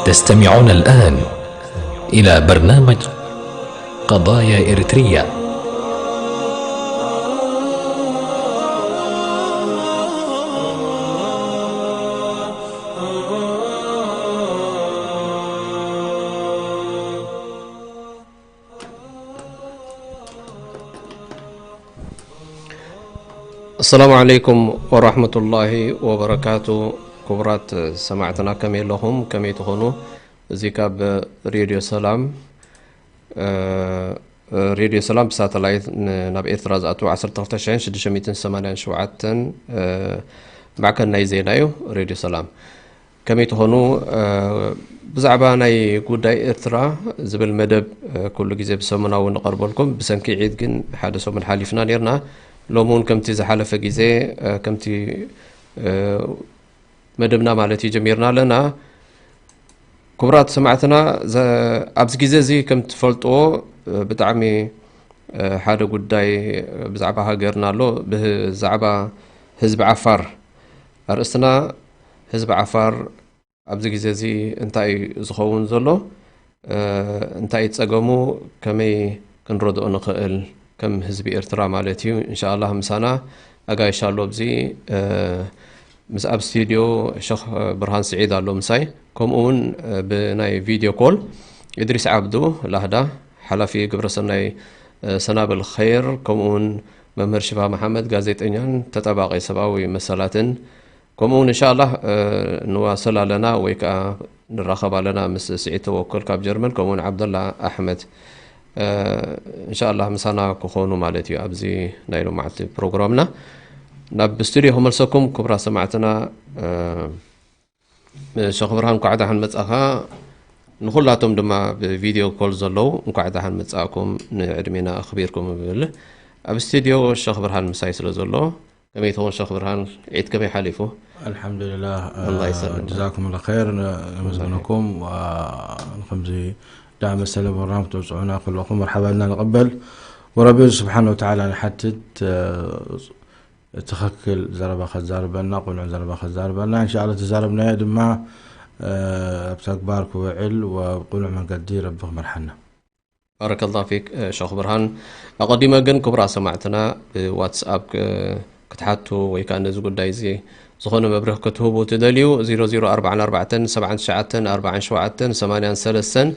تستمعون الآن إلى برنامج قضايا إريتريا. السلام عليكم ورحمة الله وبركاته. ክቡራት ሰማዕትና ከመይ ኣለኹም? ከመይ ትኾኑ? እዚ ካብ ሬድዮ ሰላም፣ እ፣ ሬድዮ ሰላም ብሳተላይት ን-፣ ናብ ኤርትራ ዝኣቱ ዓሰርተ ክልተ ሽሕን ሽዱሽተ ሚእትን ሰማንያን ሸውዓተን፣ እ፣ ማዕከን ናይ ዜና እዩ። ሬድዮ ሰላም ከመይ ትኾኑ? እ፣ ብዛዕባ ናይ ጉዳይ ኤርትራ ዝብል መደብ፣ እ፣ ኩሉ ግዜ ብሰሙናዊ ንቐርበልኩም። ብሰንኪ ዒድ ግን ሓደ ሰሙን ሓሊፍና ነርና። ሎሚ እውን ከምቲ ዝሓለፈ ግዜ፣ እ፣ ከምቲ፣ እ፣ መደብና ማለት እዩ ጀሚርና ኣለና። ክቡራት ሰማዕትና፣ ዘ-፣ ኣብዚ ግዜ እዚ ከም ትፈልጥዎ፣ እ፣ ብጣዕሚ፣ እ፣ ሓደ ጉዳይ፣ እ፣ ብዛዕባ ሃገርና ኣሎ። ብዛዕባ ህዝቢ ዓፋር ኣርእስትና፣ ህዝቢ ዓፋር ኣብዚ ግዜ እዚ እንታይ እዩ ዝኸውን ዘሎ? እ፣ እንታይ እዩ ጸገሙ? ከመይ ክንረድኦ ንኽእል? ከም ህዝቢ ኤርትራ ማለት እዩ። እንሻኣላህ ምሳና ኣጋይሽ ኣሎ ኣብዚ፣ እ፣ ምስ ኣብ ስቱድዮ ሸኽ ብርሃን ስዒድ ኣሎ ምሳይ። ከምኡ እውን፣ እ፣ ብናይ ቪድዮ ኮል ኢድሪስ ዓብዱ ላህዳ፣ ሓላፊ ግብረሰናይ፣ እ፣ ሰናብል ኸይር፣ ከምኡ እውን መምህር ሽፋ መሓመድ፣ ጋዜጠኛን ተጣባቒ ሰብኣዊ መሰላትን፣ ከምኡ እውን እንሻኣላህ፣ እ፣ ንዋሰል ኣለና ወይ ከዓ ንራኸብ ኣለና ምስ ስዒድ ተወከል ካብ ጀርመን፣ ከምኡ እውን ዓብደላ ኣሕመድ፣ እ፣ እንሻኣላህ ምሳና ክኾኑ ማለት እዩ ኣብዚ ናይ ሎማዓልቲ ፕሮግራምና። ናብ ስቱድዮ ክመልሰኩም ክቡራት ሰማዕትና፣ እ፣ ሸኽ ብርሃን እንኳዕ ደሓን መጻኻ። ንኹላቶም ድማ ብቪድዮ ኮል ዘለዉ እንኳዕ ደሓን መጻእኩም፣ ንዕድሜና ኣኽቢርኩም እብል። ኣብ ስቱድዮ ሸኽ ብርሃን ምሳይ ስለ ዘሎ፣ ከመይ ትኸውን ሸኽ ብርሃን? ዒድ ከመይ ሓሊፉ? ኣልሓምዱሊላህ፣ ኣላህ ይሰልም። ጀዛኩም ላ ኸይር። ነመስግነኩም። ወ-፣ ንከምዚ ዳኣ መሰለ ፕሮግራም ክትወፅዑና ከለኹም መርሓባ ኢልና ንቕበል። ወረቢ ስብሓን ወተዓላ ንሓትት፣ እ፣ ትኽክል ዘረባ ከዛርበና፣ ቅኑዕ ዘረባ ከዛርበና። እንሻኣላ ተዛረብናዮ ድማ፣ እ፣ ኣብ ተግባር ክውዕል ወብ ቅኑዕ መንገዲ ረቢ ክመርሓና። ባረከላህ ፊክ፣ እ፣ ሸኽ ብርሃን። ኣቐዲመ ግን ክቡራት ሰማዕትና ብዋትስኣፕ፣ እ፣ ክትሓቱ ወይ ከዓ ነዚ ጉዳይ እዚ ዝኾነ መብርህ ክትህቡ ትደልዩ፣ ዜሮ ዜሮ ኣርባዓን ኣርባዕተን ሰብዓን ትሽዓተን ኣርባዓን ሸውዓተን ሰማንያን ሰለስተን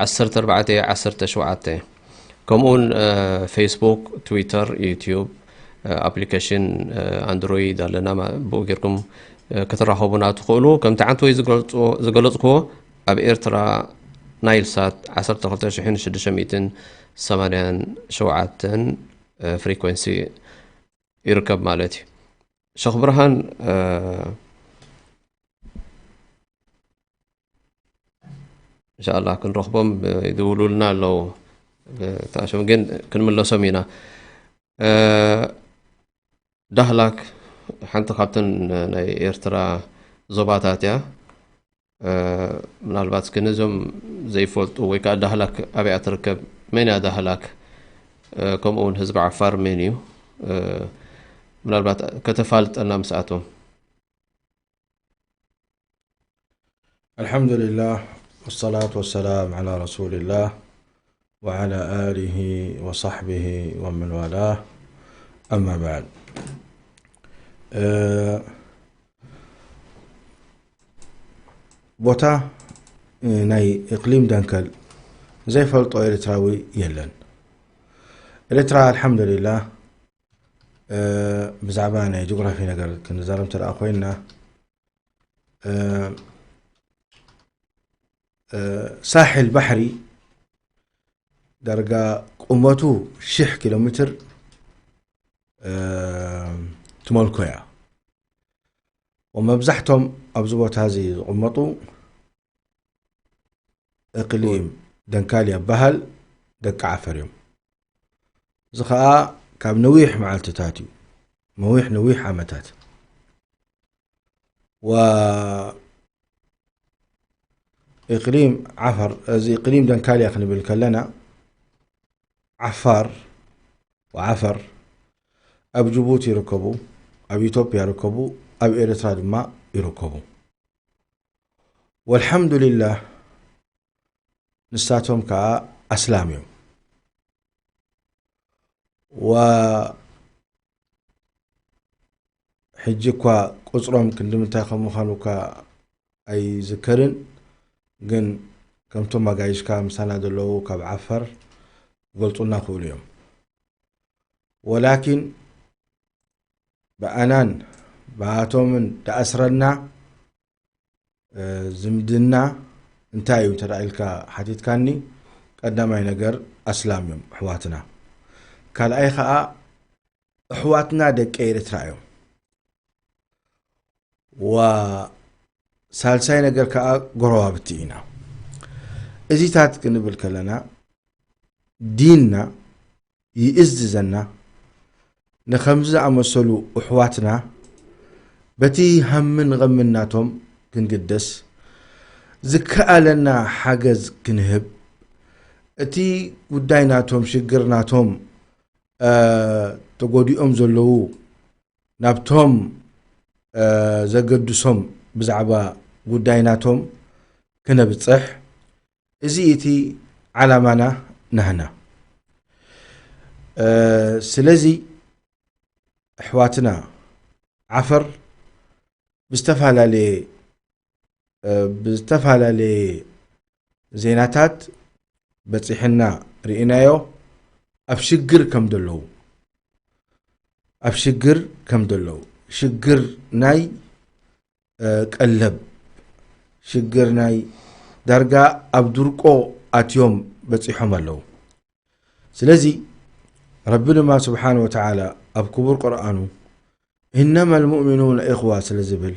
ዓሰርተ ኣርባዕተ ዓሰርተ ሸውዓተ። ከምኡውን፣ እ፣ ፌስቡክ፣ ትዊተር፣ ዩትዩብ፣ እ፣ ኣፕሊኬሽን፣ እ፣ ኣንድሮይድ ኣለና። ማ-፣ ብኡ ጌርኩም፣ እ፣ ክትራኸቡና ትኽእሉ። ከምቲ ዓንተወይ ዝገልጾ-፣ ዝገለጽክዎ፣ ኣብ ኤርትራ ናይል ሳት ዓሰርተ ክልተ ሽሕን ሽዱሽተ ሚእትን ሰማንያን ሸውዓተን፣ እ፣ ፍሪኮንሲ ይርከብ ማለት እዩ። ሸኽ ብርሃን፣ እ፣ እንሻኣላህ ክንረኽቦም፣ እ፣ ይድውሉልና ኣለዉ። እ፣ ተኣሸም ግን ክንምለሶም ኢና። እ፣ ዳህላክ ሓንቲ ካብተን ናይ ኤርትራ ዞባታት እያ። እ፣ ምናልባት እስኪ ነዞም ዘይፈልጡ ወይ ከዓ ዳህላክ ኣብያ ትርከብ፣ መን እያ ዳህላክ? እ፣ ከምኡ እውን ህዝቢ ዓፋር መን እዩ? እ፣ ምናልባት ከተፋልጠና ምስኣቶም። الحمد لله والصلاة والسلام على رسول الله وعلى آله وصحبه ومن والاه. أما بعد. እ፣ ቦታ፣ እ፣ ናይ እቅሊም ደንከል ዘይፈልጦ ኤርትራዊ የለን። ኤርትራ ኣልሓምዱሊላህ፣ እ፣ ብዛዕባ ናይ ጂኦግራፊ ነገር ክንዛረብ እንተ ደኣ ኮይንና፣ እ፣ እ፣ ሳሕል ባሕሪ ዳርጋ ቁመቱ ሽሕ ኪሎ ሜትር፣ እ፣ ትመልኮ እያ። ወመብዛሕቶም ኣብዚ ቦታ እዚ ዝቕመጡ እቅሊም ደንካል ይበሃል፣ ደቂ ዓፈር እዮም። እዚ ኸኣ ካብ ነዊሕ መዓልትታት እዩ፣ ነዊሕ ነዊሕ ዓመታት። ወ-፣ ኢቅሊም ዓፈር፣ እዚ ኢቅሊም ደንካልያ ክንብል ከለና፣ ዓፋር ወዓፈር ኣብ ጅቡቲ ይርከቡ፣ ኣብ ኢትዮጵያ ይርከቡ፣ ኣብ ኤርትራ ድማ ይርከቡ። ወልሓምዱሊላህ፣ ንሳቶም ከኣ ኣስላም እዮም። ወ-፣ ሕጂ እኳ ቁጽሮም ክንዲ ምንታይ ከም ምዃኑ እኳ ኣይዝከርን፣ ግን ከምቶም ኣጋይሽካ ምሳና ዘለዉ ካብ ዓፋር ክገልጹልና ክእሉ እዮም። ወላኪን ብኣናን ብኣቶምን ደኣስረና፣ እ፣ ዝምድና እንታይ እዩ እንተ ደኣ ኢልካ ሓቲትካኒ፣ ቀዳማይ ነገር ኣስላም እዮም ኣሕዋትና። ካልኣይ ኸኣ ኣሕዋትና ደቂ ኤርትራ እዮም። ዋ፣ ሳልሳይ ነገር ከኣ ጎረባብቲ ኢና። እዚታት ክንብል ከለና ዲንና ይእዝዘና፣ ንኸምዚ ዝኣመሰሉ ኣሕዋትና በቲ ሃምን ቐምን ናቶም ክንግደስ፣ ዝከኣለና ሓገዝ ክንህብ፣ እቲ ጉዳይ ናቶም፣ ሽግር ናቶም፣ እ፣ ተጎዲኦም ዘለዉ ናብቶም፣ እ፣ ዘገድሶም ብዛዕባ ጉዳይ ናቶም ክነብጽሕ፣ እዚ እቲ ዓላማና ናህና። እ፣ ስለዚ ኣሕዋትና ዓፈር ብዝተፈላለየ፣ እ፣ ብዝተፈላለየ ዜናታት በጺሕና ርኢናዮ፣ ኣብ ሽግር ከም ዘለዉ፣ ኣብ ሽግር ከም ዘለዉ፣ ሽግር ናይ፣ እ፣ ቀለብ፣ ሽግር ናይ ዳርጋ ኣብ ድርቆ ኣትዮም በጺሖም ኣለዉ። ስለዚ ረቢ ድማ ስብሓነ ወተዓላ ኣብ ክቡር ቁርኣኑ "ኢነማ ልሙእሚኑነ ኢኽዋ" ስለ ዝብል፣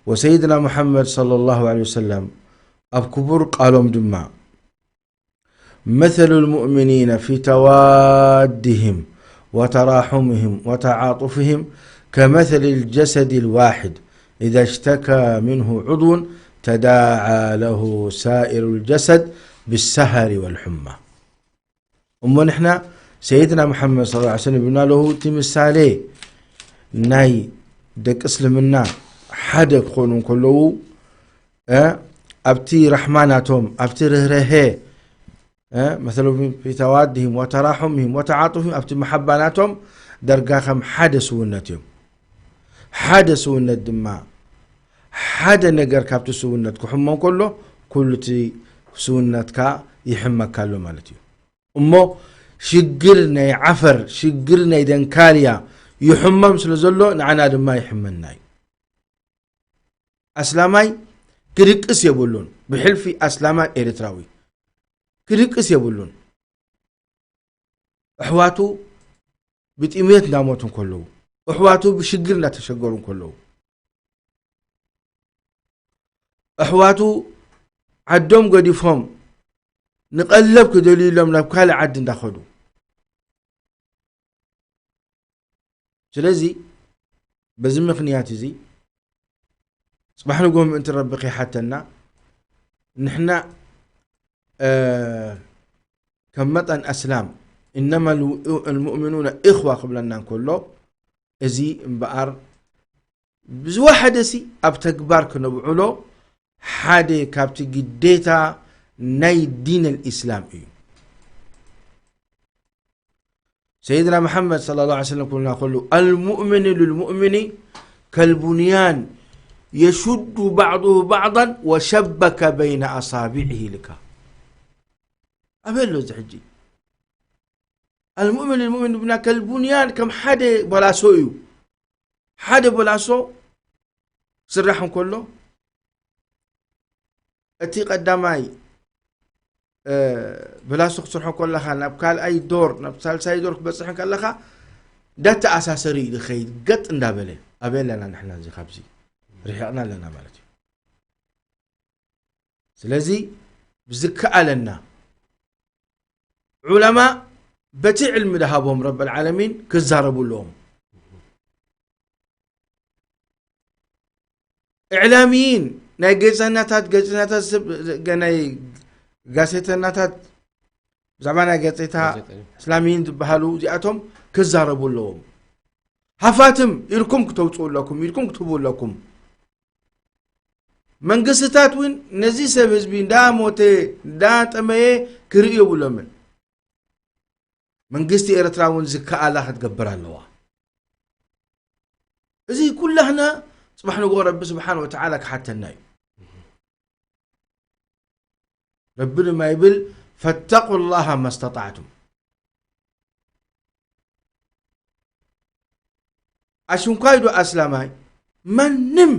ወሰይድና ሙሓመድ ሰለላሁ ዐለይሂ ወሰለም ኣብ ክቡር ቃሎም ድማ "መሰሉ ልሙእሚኒነ ፊ ተዋድህም ወተራሑምህም ወተዓጡፍህም ከመሰሊ ልጀሰዲ ልዋሕድ ኢዛ ሽተካ ምንሁ ዑድውን ተዳዓ ለሁ ሳኢሩ ልጀሰድ ብሰሃሪ ወልሑማ." እሞ ንሕና ሰይድና መሓመድ ሰለላሁ ዐለይሂ ወሰለም ይብልና ኣለዉ፣ እቲ ምሳሌ ናይ ደቂ እስልምና ሓደ ክኾኑ እንከለዉ፣ እ፣ ኣብቲ ራሕማ ናቶም፣ ኣብቲ ርህርሀ፣ እ፣ መሰሎም ፊ ተዋድህም ወተራሑምህም ወተዓጡፍህም፣ ኣብቲ መሓባ ናቶም ደርጋ ከም ሓደ ስውነት እዮም። ሓደ ስውነት ድማ፣ ሓደ ነገር ካብቲ ስውነት ክሕሞ እንከሎ፣ ኩሉ እቲ ስውነትካ ይሕመካ ኣሎ ማለት እዩ። እሞ ሽግር ናይ ዓፈር፣ ሽግር ናይ ደንካልያ ይሕመም ስለ ዘሎ፣ ንዓና ድማ ይሕመና እዩ። ኣስላማይ ክድቅስ የብሉን። ብሕልፊ ኣስላማይ ኤርትራዊ ክድቅስ የብሉን። ኣሕዋቱ ብጥሜት እንዳሞቱ እንከለዉ፣ ኣሕዋቱ ብሽግር እንዳተሸገሩ እንከለዉ፣ ኣሕዋቱ ዓዶም ገዲፎም ንቐለብ ክደልዩ ኢሎም ናብ ካልእ ዓዲ እንዳኸዱ፣ ስለዚ በዚ ምኽንያት እዚ ጽባሕ ንግሆ ምእንቲ ረቢ ከይሓተና ንሕና፣ እ፣ ከም መጠን ኣስላም "ኢነማ ልሙእሚኑነ ኢኽዋ" ክብለና እንከሎ፣ እዚ እምበኣር ብዝወሓደሲ ኣብ ተግባር ክነብዕሎ ሓደ ካብቲ ግዴታ ናይ ዲን ኣልኢስላም እዩ። ሰይድና መሓመድ ሰለላሁ ዐለይሂ ወሰለም ክብልና ከሉ፣ "ኣልሙእሚኑ ልልሙእሚኒ ከልቡንያን የሹዱ ባዕዱሁ ባዕዳን ወሸበከ በይነ ኣሳቢዒሂ" ኢልካ ኣበይ ኣሎ እዚ ሕጂ? ኣልሙእሚን ልሙእሚን ብና ከልቡንያን፣ ከም ሓደ በላሶ እዩ። ሓደ በላሶ ክስራሕ እንከሎ፣ እቲ ቀዳማይ፣ እ፣ በላሶ ክትሰርሖ ከለኻ፣ ናብ ካልኣይ ዶር፣ ናብ ሳልሳይ ዶር ክትበጽሕ ከለኻ፣ እንዳተኣሳሰሪ እዩ ዝኸይድ፣ ገጥ እንዳበለ። ኣበይ ኣለና ንሕና? እዚ ካብዚ ርሒቕና ኣለና ማለት እዩ። ስለዚ፣ ብዝከኣለና፣ ዑለማ በቲ ዕልሚ ዝሃቦም ረብል ዓለሚን ክዛረቡ ኣለዎም። እዕላሚይን ናይ ጋዜጠኛታት፣ ጋዜጠኛታት ሰብ፣ ናይ ጋዜጠኛታት ብዛዕባ ናይ ጋዜጣ፣ ጋዜጠኛ። እስላሚይን ዝበሃሉ እዚኣቶም ክዛረቡ ኣለዎም። ሃፋትም ኢልኩም ክተውፅኡ ኣለኩም፣ ኢልኩም ክትህቡ ኣለኩም። መንግስትታት እውን ነዚ ሰብ ህዝቢ እንዳሞተ እንዳጠመየ ክርኢ የብሎምን። መንግስቲ ኤርትራ እውን ዝከኣላ ክትገብር ኣለዋ። እዚ ኩላህና ጽባሕ ንግሆ ረቢ ስብሓን ወተዓላ ክሓተና እዩ። ረቢ ድማ ይብል፣ ፈተቁ ላሃ መስተጣዕቱም። ኣሽንኳይ ዶ ኣስላማይ፣ ማንም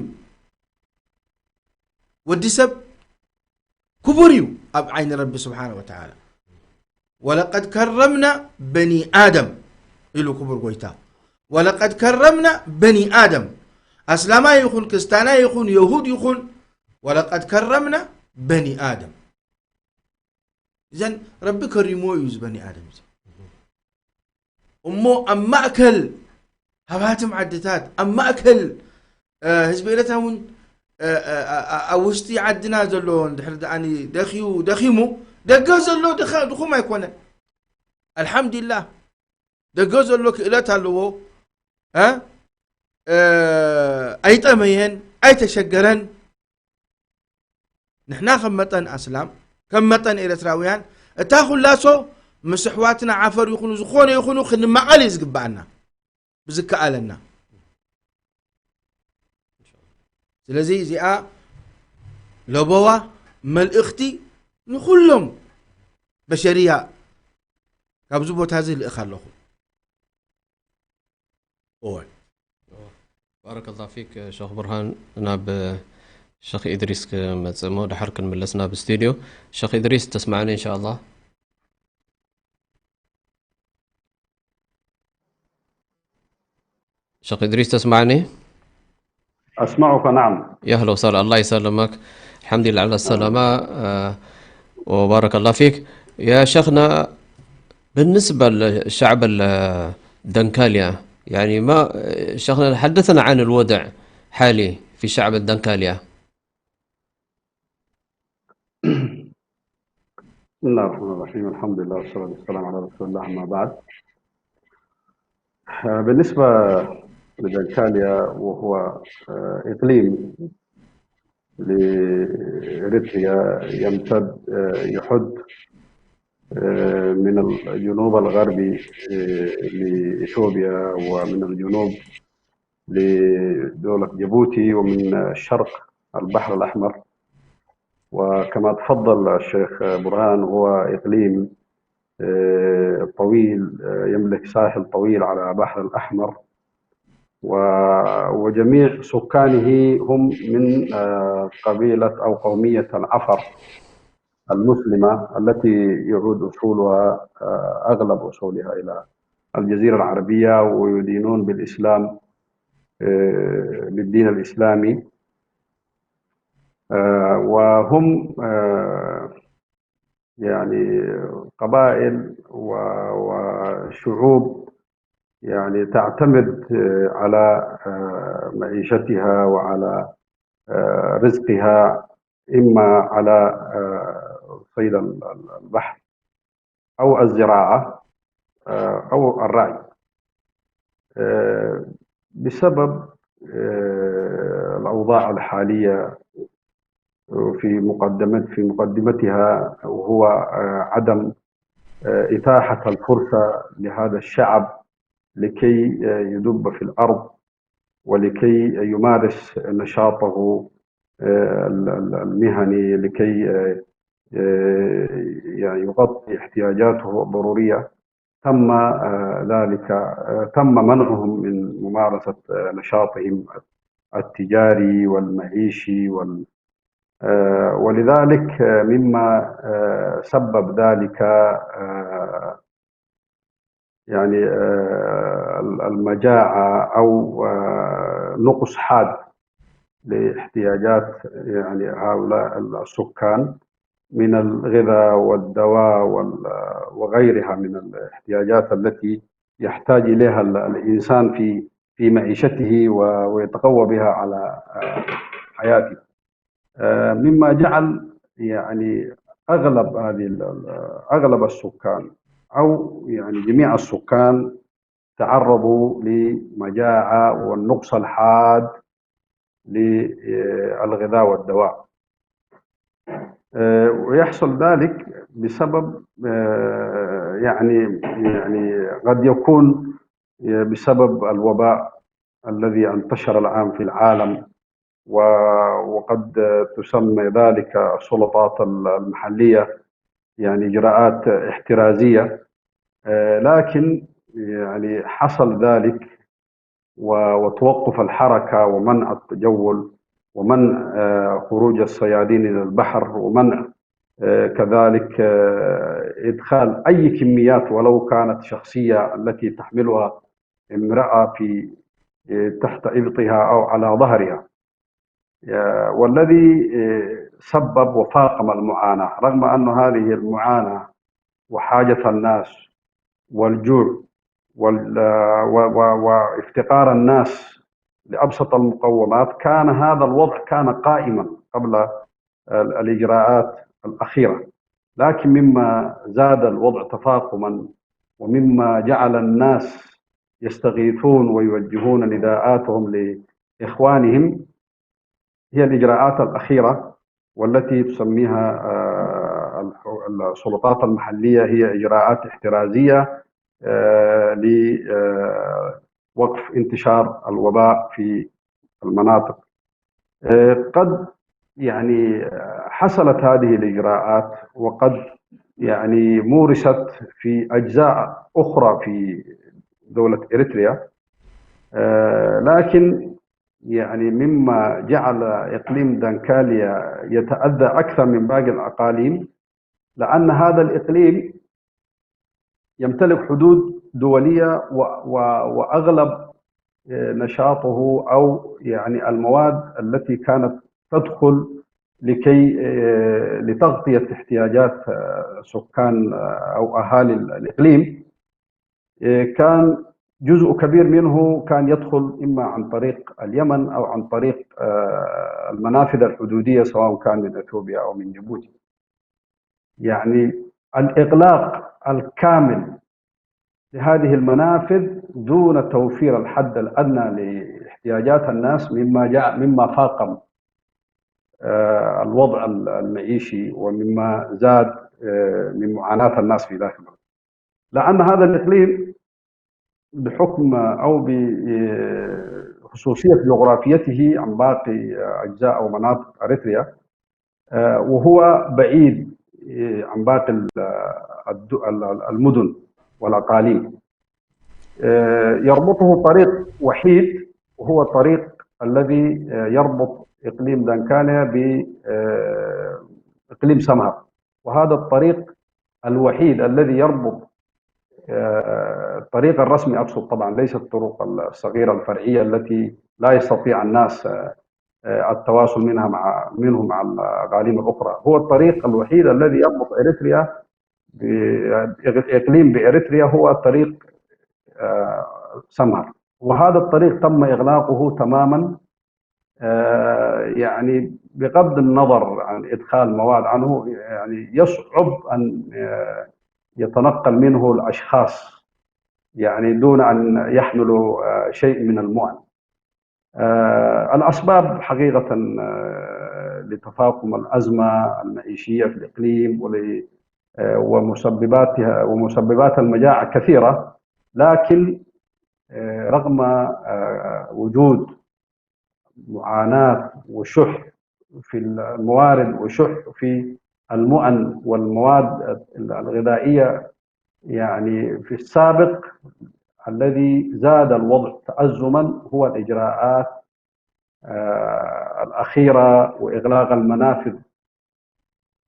ወዲ ሰብ ክቡር እዩ ኣብ ዓይኒ ረቢ ስብሓን ወተዓላ። ወለቀድ ከረምና በኒ ኣደም ኢሉ ክቡር ጎይታ። ወለቀድ ከረምና በኒ ኣደም፣ ኣስላማይ ይኹን፣ ክስታናይ ይኹን፣ የሁድ ይኹን፣ ወለቀድ ከረምና በኒ ኣደም። እዘን ረቢ ከሪሞ እዩ እዚ በኒ ኣደም እዚ። እሞ ኣብ ማእከል ሃባትም ዓድታት፣ ኣብ ማእከል፣ እ፣ ህዝቢ ኤርትራ እውን፣ እ፣ እ፣ እ፣ ኣብ ውሽጢ ዓድና ዘሎ እንድሕር ደኣኒ ደኽዩ፣ ደኺሙ፣ ደገ ዘሎ ድኸ-፣ ድኹም ኣይኮነን። ኣልሓምዱሊላህ፣ ደገ ዘሎ ክእለት ኣለዎ፣ እ፣ እ፣ ኣይጠመየን፣ ኣይተሸገረን። ንሕና ከም መጠን ኣስላም፣ ከም መጠን ኤርትራውያን፣ እታ ኩላሶ ምስ ኣሕዋትና ዓፈር ይኹኑ ዝኾነ ይኹኑ ክንማቐል እዩ ዝግብኣና፣ ብዝከኣለና። ስለዚ እዚኣ ለበዋ መልእኽቲ ንኹሎም በሸርያ ካብዚ ቦታ እዚ ልእኽ ኣለኹ። እወ። ባረከላሁ ፊክ ሸኽ ብርሃን። ናብ ሸኽ ኢድሪስ ክመጽእ እሞ ድሓር ክንምለስ ናብ ስቱድዮ። ሸኽ ኢድሪስ ተስማዕኒ እንሻኣላህ። ሸኽ ኢድሪስ ተስማዕኒ? أسمعك، نعم. يا أهلا وسهلا، الله يسلمك. الحمد لله على السلامة. آه، وبارك الله فيك. يا شيخنا، بالنسبة للشعب ال-، الدنكاليا، يعني ما، شيخنا حدثنا عن الوضع حالي في شعب الدنكاليا. بسم الله الرحمن الرحيم. الحمد لله والصلاة والسلام على رسول الله. أما بعد. آه، بالنسبة لدنكاليا، وهو، آه، إقليم لإريتريا، يمتد، آه، يحد، آه، من الجنوب الغربي، آه، لإثيوبيا، ومن الجنوب لدولة جيبوتي، ومن الشرق البحر الأحمر. وكما تفضل الشيخ برهان، هو إقليم، آه، طويل، آه، يملك ساحل طويل على بحر الأحمر. و-، وجميع سكانه هم من، آه، قبيلة أو قومية العفر المسلمة، التي يعود أصولها، آه، أغلب أصولها إلى الجزيرة العربية، ويدينون بالإسلام، آه، بالدين الإسلامي. آه، وهم، آه، يعني قبائل و-، وشعوب يعني تعتمد، آه، على، آه، معيشتها وعلى، آه، رزقها، إما على، آه، صيد ال-، ال-، البحر أو الزراعة، آه، أو الرعي. آه، بسبب، آه، الأوضاع الحالية في مقدمة-، في مقدمتها، وهو، آه، عدم، آه، إتاحة الفرصة لهذا الشعب لكي، آه، يدب في الأرض ولكي يمارس نشاطه، آه، ال-، ال-، المهني، لكي، آه، آه، يعني يغطي احتياجاته الضرورية. تم، آه، ذلك، آه، تم منعهم من ممارسة، آه، نشاطهم التجاري والمعيشي وال-، آه، ولذلك، آه، مما، آه، سبب ذلك، آه، يعني، آه، المجاعة أو، آه، نقص حاد لاحتياجات، يعني، هؤلاء السكان. من الغذاء والدواء وال-، وغيرها من الاحتياجات التي يحتاج إليها ال-، الإنسان في، في معيشته و-، ويتقوى بها على، آه، حياته. آه، مما جعل يعني أغلب هذه ال-، ال-، أغلب السكان أو يعني جميع السكان تعرضوا لمجاعة والنقص الحاد للغذاء والدواء. آه، ويحصل ذلك بسبب، آه، يعني، يعني قد يكون بسبب الوباء الذي انتشر الآن في العالم، و-، وقد تسمى ذلك السلطات المحلية يعني إجراءات احترازية. آه، لكن يعني حصل ذلك و-، وتوقف الحركة ومنع التجول ومنع، آه، خروج الصيادين إلى البحر ومنع، آه، كذلك، آه، إدخال أي كميات ولو كانت شخصية التي تحملها امرأة في، آه، تحت إبطها أو على ظهرها. آه، والذي، آه، سبب وفاقم المعاناة، رغم أن هذه المعاناة وحاجة الناس والجوع وال-، و-، و-، وافتقار الناس لأبسط المقومات، كان هذا الوضع كان قائما قبل ال-، الإجراءات الأخيرة. لكن مما زاد الوضع تفاقما ومما جعل الناس يستغيثون ويوجهون نداءاتهم لإخوانهم هي الإجراءات الأخيرة، والتي تسميها، آه، الح-، السلطات المحلية هي إجراءات احترازية، آه، لوقف انتشار الوباء في المناطق. آه، قد يعني، آه، حصلت هذه الإجراءات وقد يعني مورست في أجزاء أخرى في دولة إريتريا. آه، لكن يعني مما جعل إقليم دانكاليا يتأذى أكثر من باقي الأقاليم، لأن هذا الإقليم يمتلك حدود دولية و-، و-، وأغلب، آه، نشاطه أو يعني المواد التي كانت تدخل لكي، آه، لتغطية احتياجات، آه، سكان، آه، أو أهالي الإقليم، آه، كان جزء كبير منه كان يدخل إما عن طريق اليمن أو عن طريق، آه، المنافذ الحدودية، سواء كان من أثيوبيا أو من جيبوتي. يعني الإغلاق الكامل لهذه المنافذ دون توفير الحد الأدنى لاحتياجات الناس مما جاء، مما فاقم، آه، الوضع ال-، المعيشي ومما زاد، آه، من معاناة الناس في ذاك الوقت. لأن هذا الإقليم بحكم أو بخصوصية جغرافيته عن باقي أجزاء أو مناطق أريتريا، آه، وهو بعيد، آه، عن باقي ال-، الد-، ال-، المدن والأقاليم. آه، يربطه طريق وحيد، وهو الطريق الذي، آه، يربط إقليم دانكاليا بإقليم سمهر، وهذا الطريق الوحيد الذي يربط، آه، الطريق الرسمي أقصد طبعا، ليس الطرق الصغيرة الفرعية التي لا يستطيع الناس، آه، آه، التواصل منها مع، منه مع الأقاليم الأخرى. هو الطريق الوحيد الذي يربط إريتريا ب-، إقليم بإريتريا هو طريق، آه، سمهر، وهذا الطريق تم إغلاقه تماما. آه، يعني بغض النظر عن إدخال مواد عنه، يعني يصعب أن، آه، يتنقل منه الأشخاص، يعني دون أن يحملوا، آه، شيء من المؤن. آه، الأسباب حقيقة، آه، لتفاقم الأزمة المعيشية في الإقليم ول-، آه، ومسبباتها ومسببات المجاعة كثيرة، لكن، آه، رغم، آه، وجود معاناة وشح في الموارد وشح في المؤن والمواد الغذائية، يعني في السابق الذي زاد الوضع تأزما هو الإجراءات، آه، الأخيرة وإغلاق المنافذ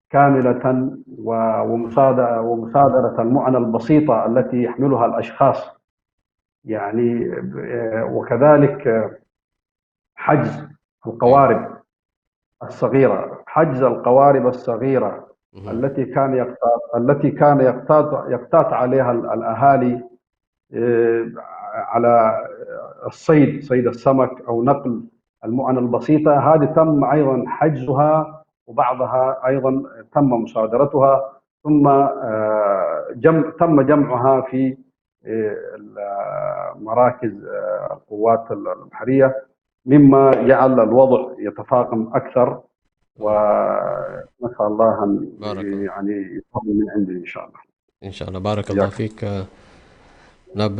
كاملة و-، ومصاد-، ومصادرة المؤن البسيطة التي يحملها الأشخاص، يعني، آه، وكذلك، آه، حجز القوارب الصغيرة، حجز القوارب الصغيرة التي كان يقتات التي كان يقتات يقتات عليها الأهالي، آه، على الصيد، صيد السمك أو نقل المؤن البسيطة، هذه تم أيضًا حجزها وبعضها أيضًا تم مصادرتها، ثم آه، جم تم جمعها في آه، مراكز آه، القوات البحرية، مما جعل الوضع يتفاقم أكثر، ونسأل الله أن يعني يفضل من عنده إن شاء الله. إن شاء الله. بارك الله فيك. ናብ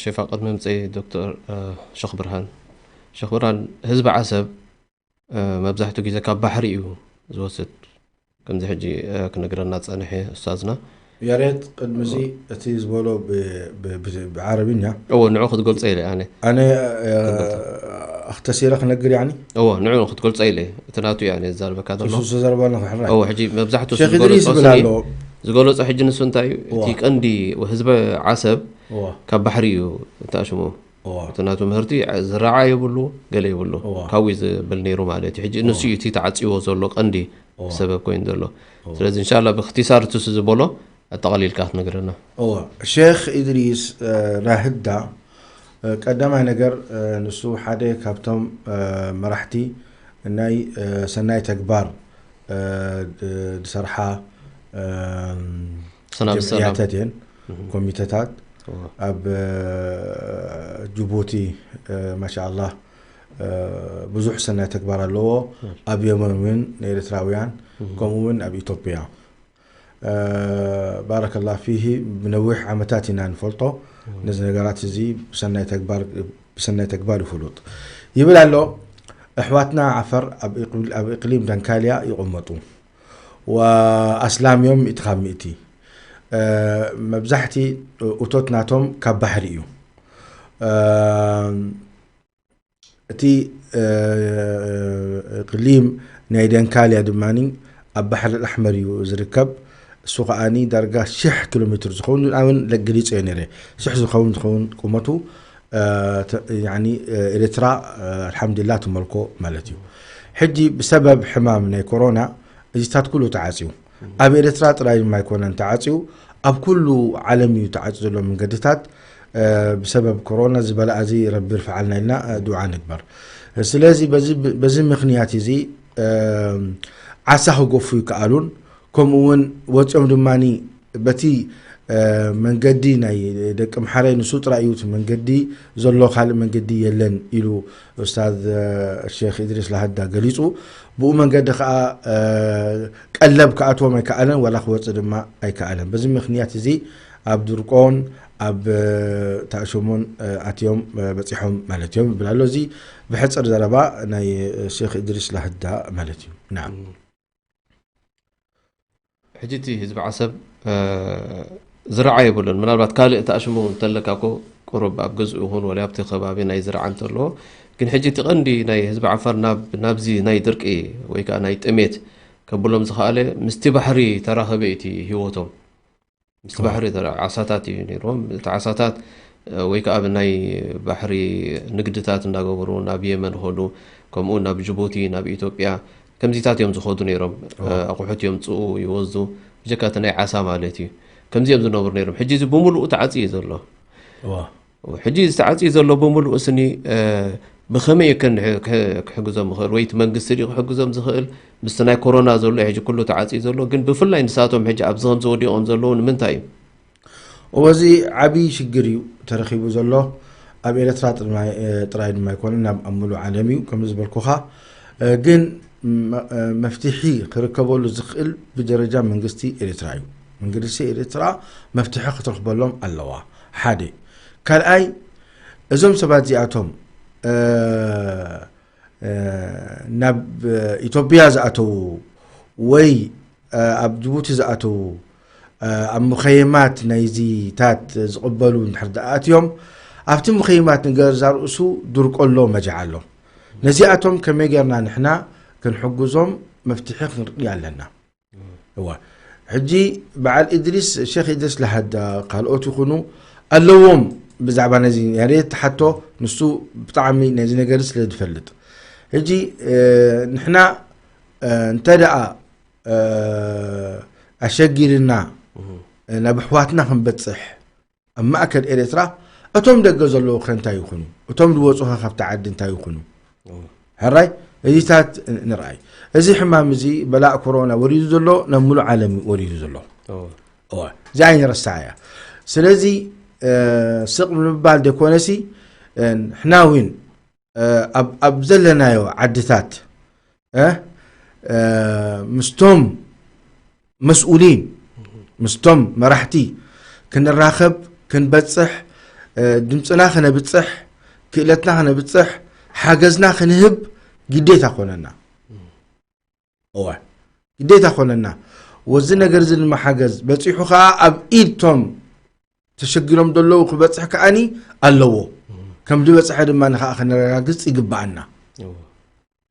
ሸፋ ቅድሚ ምፅእ ዶክተር ሸኽ ብርሃን ሸኽ ብርሃን ህዝቢ ዓሰብ መብዛሕትኡ ግዜ ካብ ባሕሪ እዩ ዝወስድ። ከምዚ ሕጂ ክነግረና ጸንሐ ኡስታዝና። ያሬት ቅድሚ እዚ እቲ ዝበሎ ብዓረብኛ እዎ ንዑ ክትገልጾ ኢለ ኣነ ኣነ ኣኽተሲረ ክነግር ያኒ እዎ ንዑ ክትገልጾ ኢለ እቲ ናቱ እያ ዝዛርበካ ዘሎ ሱሱ ዘረባና ክሕራይ እዎ ሕጂ መብዛሕትኡ ሼክ እድሪስ ይብል ኣሎ ዝገለጾ ሕጂ ንሱ እንታይ እዩ እቲ ቀንዲ ህዝበ ዓሰብ ካብ ባሕሪ እዩ ተኣሽሙ እቲ ናቱ ምህርቲ ዝረዓ የብሉ ገለ የብሉ ካብኡ ዝብል ነይሩ ማለት እዩ ሕጂ ንሱ እዩ እቲ ተዓፅዎ ዘሎ ቀንዲ ሰበብ ኮይኑ ዘሎ ስለዚ እንሻላ ብክቲሳር ትሱ ዝበሎ ኣጠቃሊልካ ክትነግረና እወ ሼክ ኢድሪስ ራህዳ ቀዳማይ ነገር ንሱ ሓደ ካብቶም መራሕቲ ናይ ሰናይ ተግባር ዝሰርሓ ሰላም ሰላም ጀምዕያታት እየን ኮሚተታት ኣብ ጅቡቲ ማሻ ኣላህ ብዙሕ ሰናይ ተግባር ኣለዎ ኣብ የመን እውን ንኤርትራውያን ከምኡ እውን ኣብ ኢትዮጵያ ባረከላ ፊሂ ብነዊሕ ዓመታት ኢና ንፈልጦ ነዚ ነገራት እዚ ብሰናይ ተግባር ብሰናይ ተግባር ይፍሉጥ ይብል ኣሎ ኣሕዋትና ዓፈር ኣብ እቅሊም ደንካልያ ይቕመጡ ኣስላም እዮም ሚእቲ ካብ ሚእቲ መብዛሕቲ እቶት ናቶም ካብ ባሕሪ እዩ እቲ እቅሊም ናይ ደንካልያ ድማ ኣብ ባሕሪ ኣሕመር እዩ ዝርከብ እሱ ከዓኒ ዳርጋ ሽሕ ኪሎ ሜትር ዝኸውን ኣውን ለግሊፀዮ ነይረ ሽሕ ዝኸውን ዝኸውን ቁመቱ ኤርትራ ኣልሓምዱላ ትመልኮ ማለት እዩ ሕጂ ብሰበብ ሕማም ናይ ኮሮና እዚታት ኩሉ ተዓፅዩ ኣብ ኤርትራ ጥራይ ድማ ኣይኮነን ተዓፅዩ ኣብ ኩሉ ዓለም እዩ ተዓፅዩ ዘሎ መንገድታት ብሰበብ ኮሮና ዝበላኣ እዚ ረቢ ርፍዓልና ኢልና ዱዓ ንግበር ስለዚ በዚ ምክንያት እዚ ዓሳ ክገፉ ይከኣሉን ከምኡ እውን ወፂኦም ድማ በቲ መንገዲ ናይ ደቂ ምሓረ ንሱ ጥራይ እዩ እቲ መንገዲ ዘሎ ካልእ መንገዲ የለን ኢሉ ኡስታዝ ሼክ ኢድሪስ ላሃዳ ገሊፁ ብኡ መንገዲ ከዓ ቀለብ ክኣትዎም ኣይከኣለን ዋላ ክወፅእ ድማ ኣይከኣለን በዚ ምክንያት እዚ ኣብ ድርቆን ኣብ ተኣሸሞን ኣትዮም በፂሖም ማለት እዮም ይብል ኣሎ እዚ ብሕፅር ዘረባ ናይ ሼክ ኢድሪስ ላህዳ ማለት እዩ ናም ሕጂ እቲ ህዝቢ ዓሰብ ዝረዓ የብሉን ምናልባት ካልእ ተኣሽሙ እንተለካ ኮ ቁሩብ ኣብ ገዝኡ ይኹን ወላ ኣብቲ ከባቢ ናይ ዝረዓ እንተለዎ ግን ሕጂ እቲ ቀንዲ ናይ ህዝቢ ዓፋር ናብዚ ናይ ድርቂ ወይ ከዓ ናይ ጥሜት ከብሎም ዝኸኣለ ምስቲ ባሕሪ ተራኸበ እቲ ህይወቶም ምስቲ ባሕሪ ዓሳታት እዩ ነይርዎም እቲ ዓሳታት ወይ ከዓ ናይ ባሕሪ ንግድታት እንዳገበሩ ናብ የመን ኸዱ ከምኡ ናብ ጅቡቲ ናብ ኢትዮጵያ ከምዚታት እዮም ዝኸዱ ነይሮም ኣቑሑት እዮም ፅኡ ይወስዱ ብጀካ እቲ ናይ ዓሳ ማለት እዩ ከምዚ እዮም ዝነብሩ ነይሮም ሕጂ እዚ ብምሉኡ ተዓፂ እዩ ዘሎ ሕጂ ዝተዓፅዩ ዘሎ ብምሉኡ ስኒ ብኸመይ ከ ክሕግዞም ይኽእል ወይ እቲ መንግስቲ ድዩ ክሕግዞም ዝኽእል ምስቲ ናይ ኮሮና ዘሎ ሕጂ ኩሉ ተዓፅዩ ዘሎ ግን ብፍላይ ንሳቶም ሕጂ ኣብዚ ከም ዝወዲቖም ዘለዉ ንምንታይ እዩ እወዚ ዓብዪ ሽግር እዩ ተረኺቡ ዘሎ ኣብ ኤርትራ ጥራይ ድማ ኣይኮነ ናብ ኣብ ሙሉእ ዓለም እዩ ከም ዝበልኩኻ ግን መፍትሒ ክርከበሉ ዝኽእል ብደረጃ መንግስቲ ኤርትራ እዩ መንግስቲ ኤርትራ መፍትሒ ክትረኽበሎም ኣለዋ ሓደ ካልኣይ እዞም ሰባት እዚኣቶም ናብ ኢትዮጵያ ዝኣተዉ ወይ ኣብ ጅቡቲ ዝኣተዉ ኣብ ሙኸይማት ናይዚታት ዝቕበሉ እንድሕር ደኣ ኣትዮም ኣብቲ ሙኸይማት ንገዛ ርእሱ ድርቆ ኣሎ መጃዕ ኣሎ ነዚኣቶም ከመይ ጌርና ንሕና ክንሕግዞም መፍትሒ ክንርኢ ኣለና እዋ ሕጂ በዓል እድሪስ ሼክ እድሪስ ለሃዳ ካልኦት ይኹኑ ኣለዎም ብዛዕባ ነዚ ያሬት ተሓቶ ንሱ ብጣዕሚ ነዚ ነገር ስለ ዝፈልጥ ሕጂ ንሕና እንተ ደኣ ኣሸጊርና ናብ ኣሕዋትና ክንበፅሕ ኣብ ማእከል ኤርትራ እቶም ደገ ዘለዉ ከ እንታይ ይኹኑ? እቶም ዝወፁ ከ ካብቲ ዓዲ እንታይ ይኹኑ? ሕራይ እዚታት ንርኣይ። እዚ ሕማም እዚ በላእ ኮሮና ወሪዱ ዘሎ ናብ ሙሉእ ዓለም ወሪዱ ዘሎ። እወ፣ እዚኣ ኣይንረስዓ እያ። ስለዚ ስቕ ንምባል ደኮነሲ ንሕና እውን ኣብ ዘለናዮ ዓድታት ምስቶም መስኡሊን ምስቶም መራሕቲ ክንራኸብ ክንበፅሕ ድምፅና ክነብፅሕ ክእለትና ክነብፅሕ ሓገዝና ክንህብ ግዴታ ኮነና። እወ ግዴታ ኮነና። ወዚ ነገር እዚ ድማ ሓገዝ በፂሑ ከዓ ኣብ ኢድቶም ተሸጊሮም ዘለዉ ክበፅሕ ከዓኒ ኣለዎ። ከም ዝበፅሐ ድማ ንኸዓ ክነረጋግፅ ይግበኣና።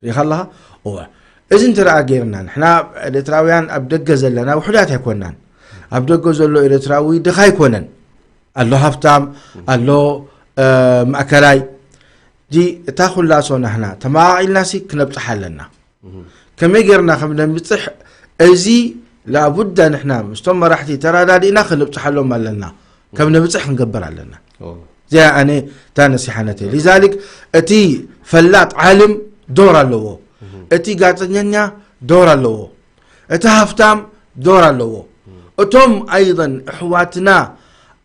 ሪኻ ኣለኻ? እወ እዚ እንተ ደኣ ጌርና ንሕና ኤርትራውያን ኣብ ደገ ዘለና ውሑዳት ኣይኮናን። ኣብ ደገ ዘሎ ኤርትራዊ ድኻ ኣይኮነን። ኣሎ ሃብታም፣ ኣሎ ማእከላይ። ዲ እታ ኩላሶ ናህና ተመቓቒልናሲ ክነብፅሓ ኣለና። ከመይ ጌርና ከም ነምፅሕ እዚ ላቡዳ ንሕና ምስቶም መራሕቲ ተረዳዲእና ክንብፅሓሎም ኣለና። ከም ነብፅሕ ክንገብር ኣለና። እዚኣ ኣነ እታ ነሲሓነተይ። ሊዛሊክ እቲ ፈላጥ ዓልም ዶር ኣለዎ፣ እቲ ጋፀኛኛ ዶር ኣለዎ፣ እቲ ሃፍታም ዶር ኣለዎ። እቶም ኣይን ኣሕዋትና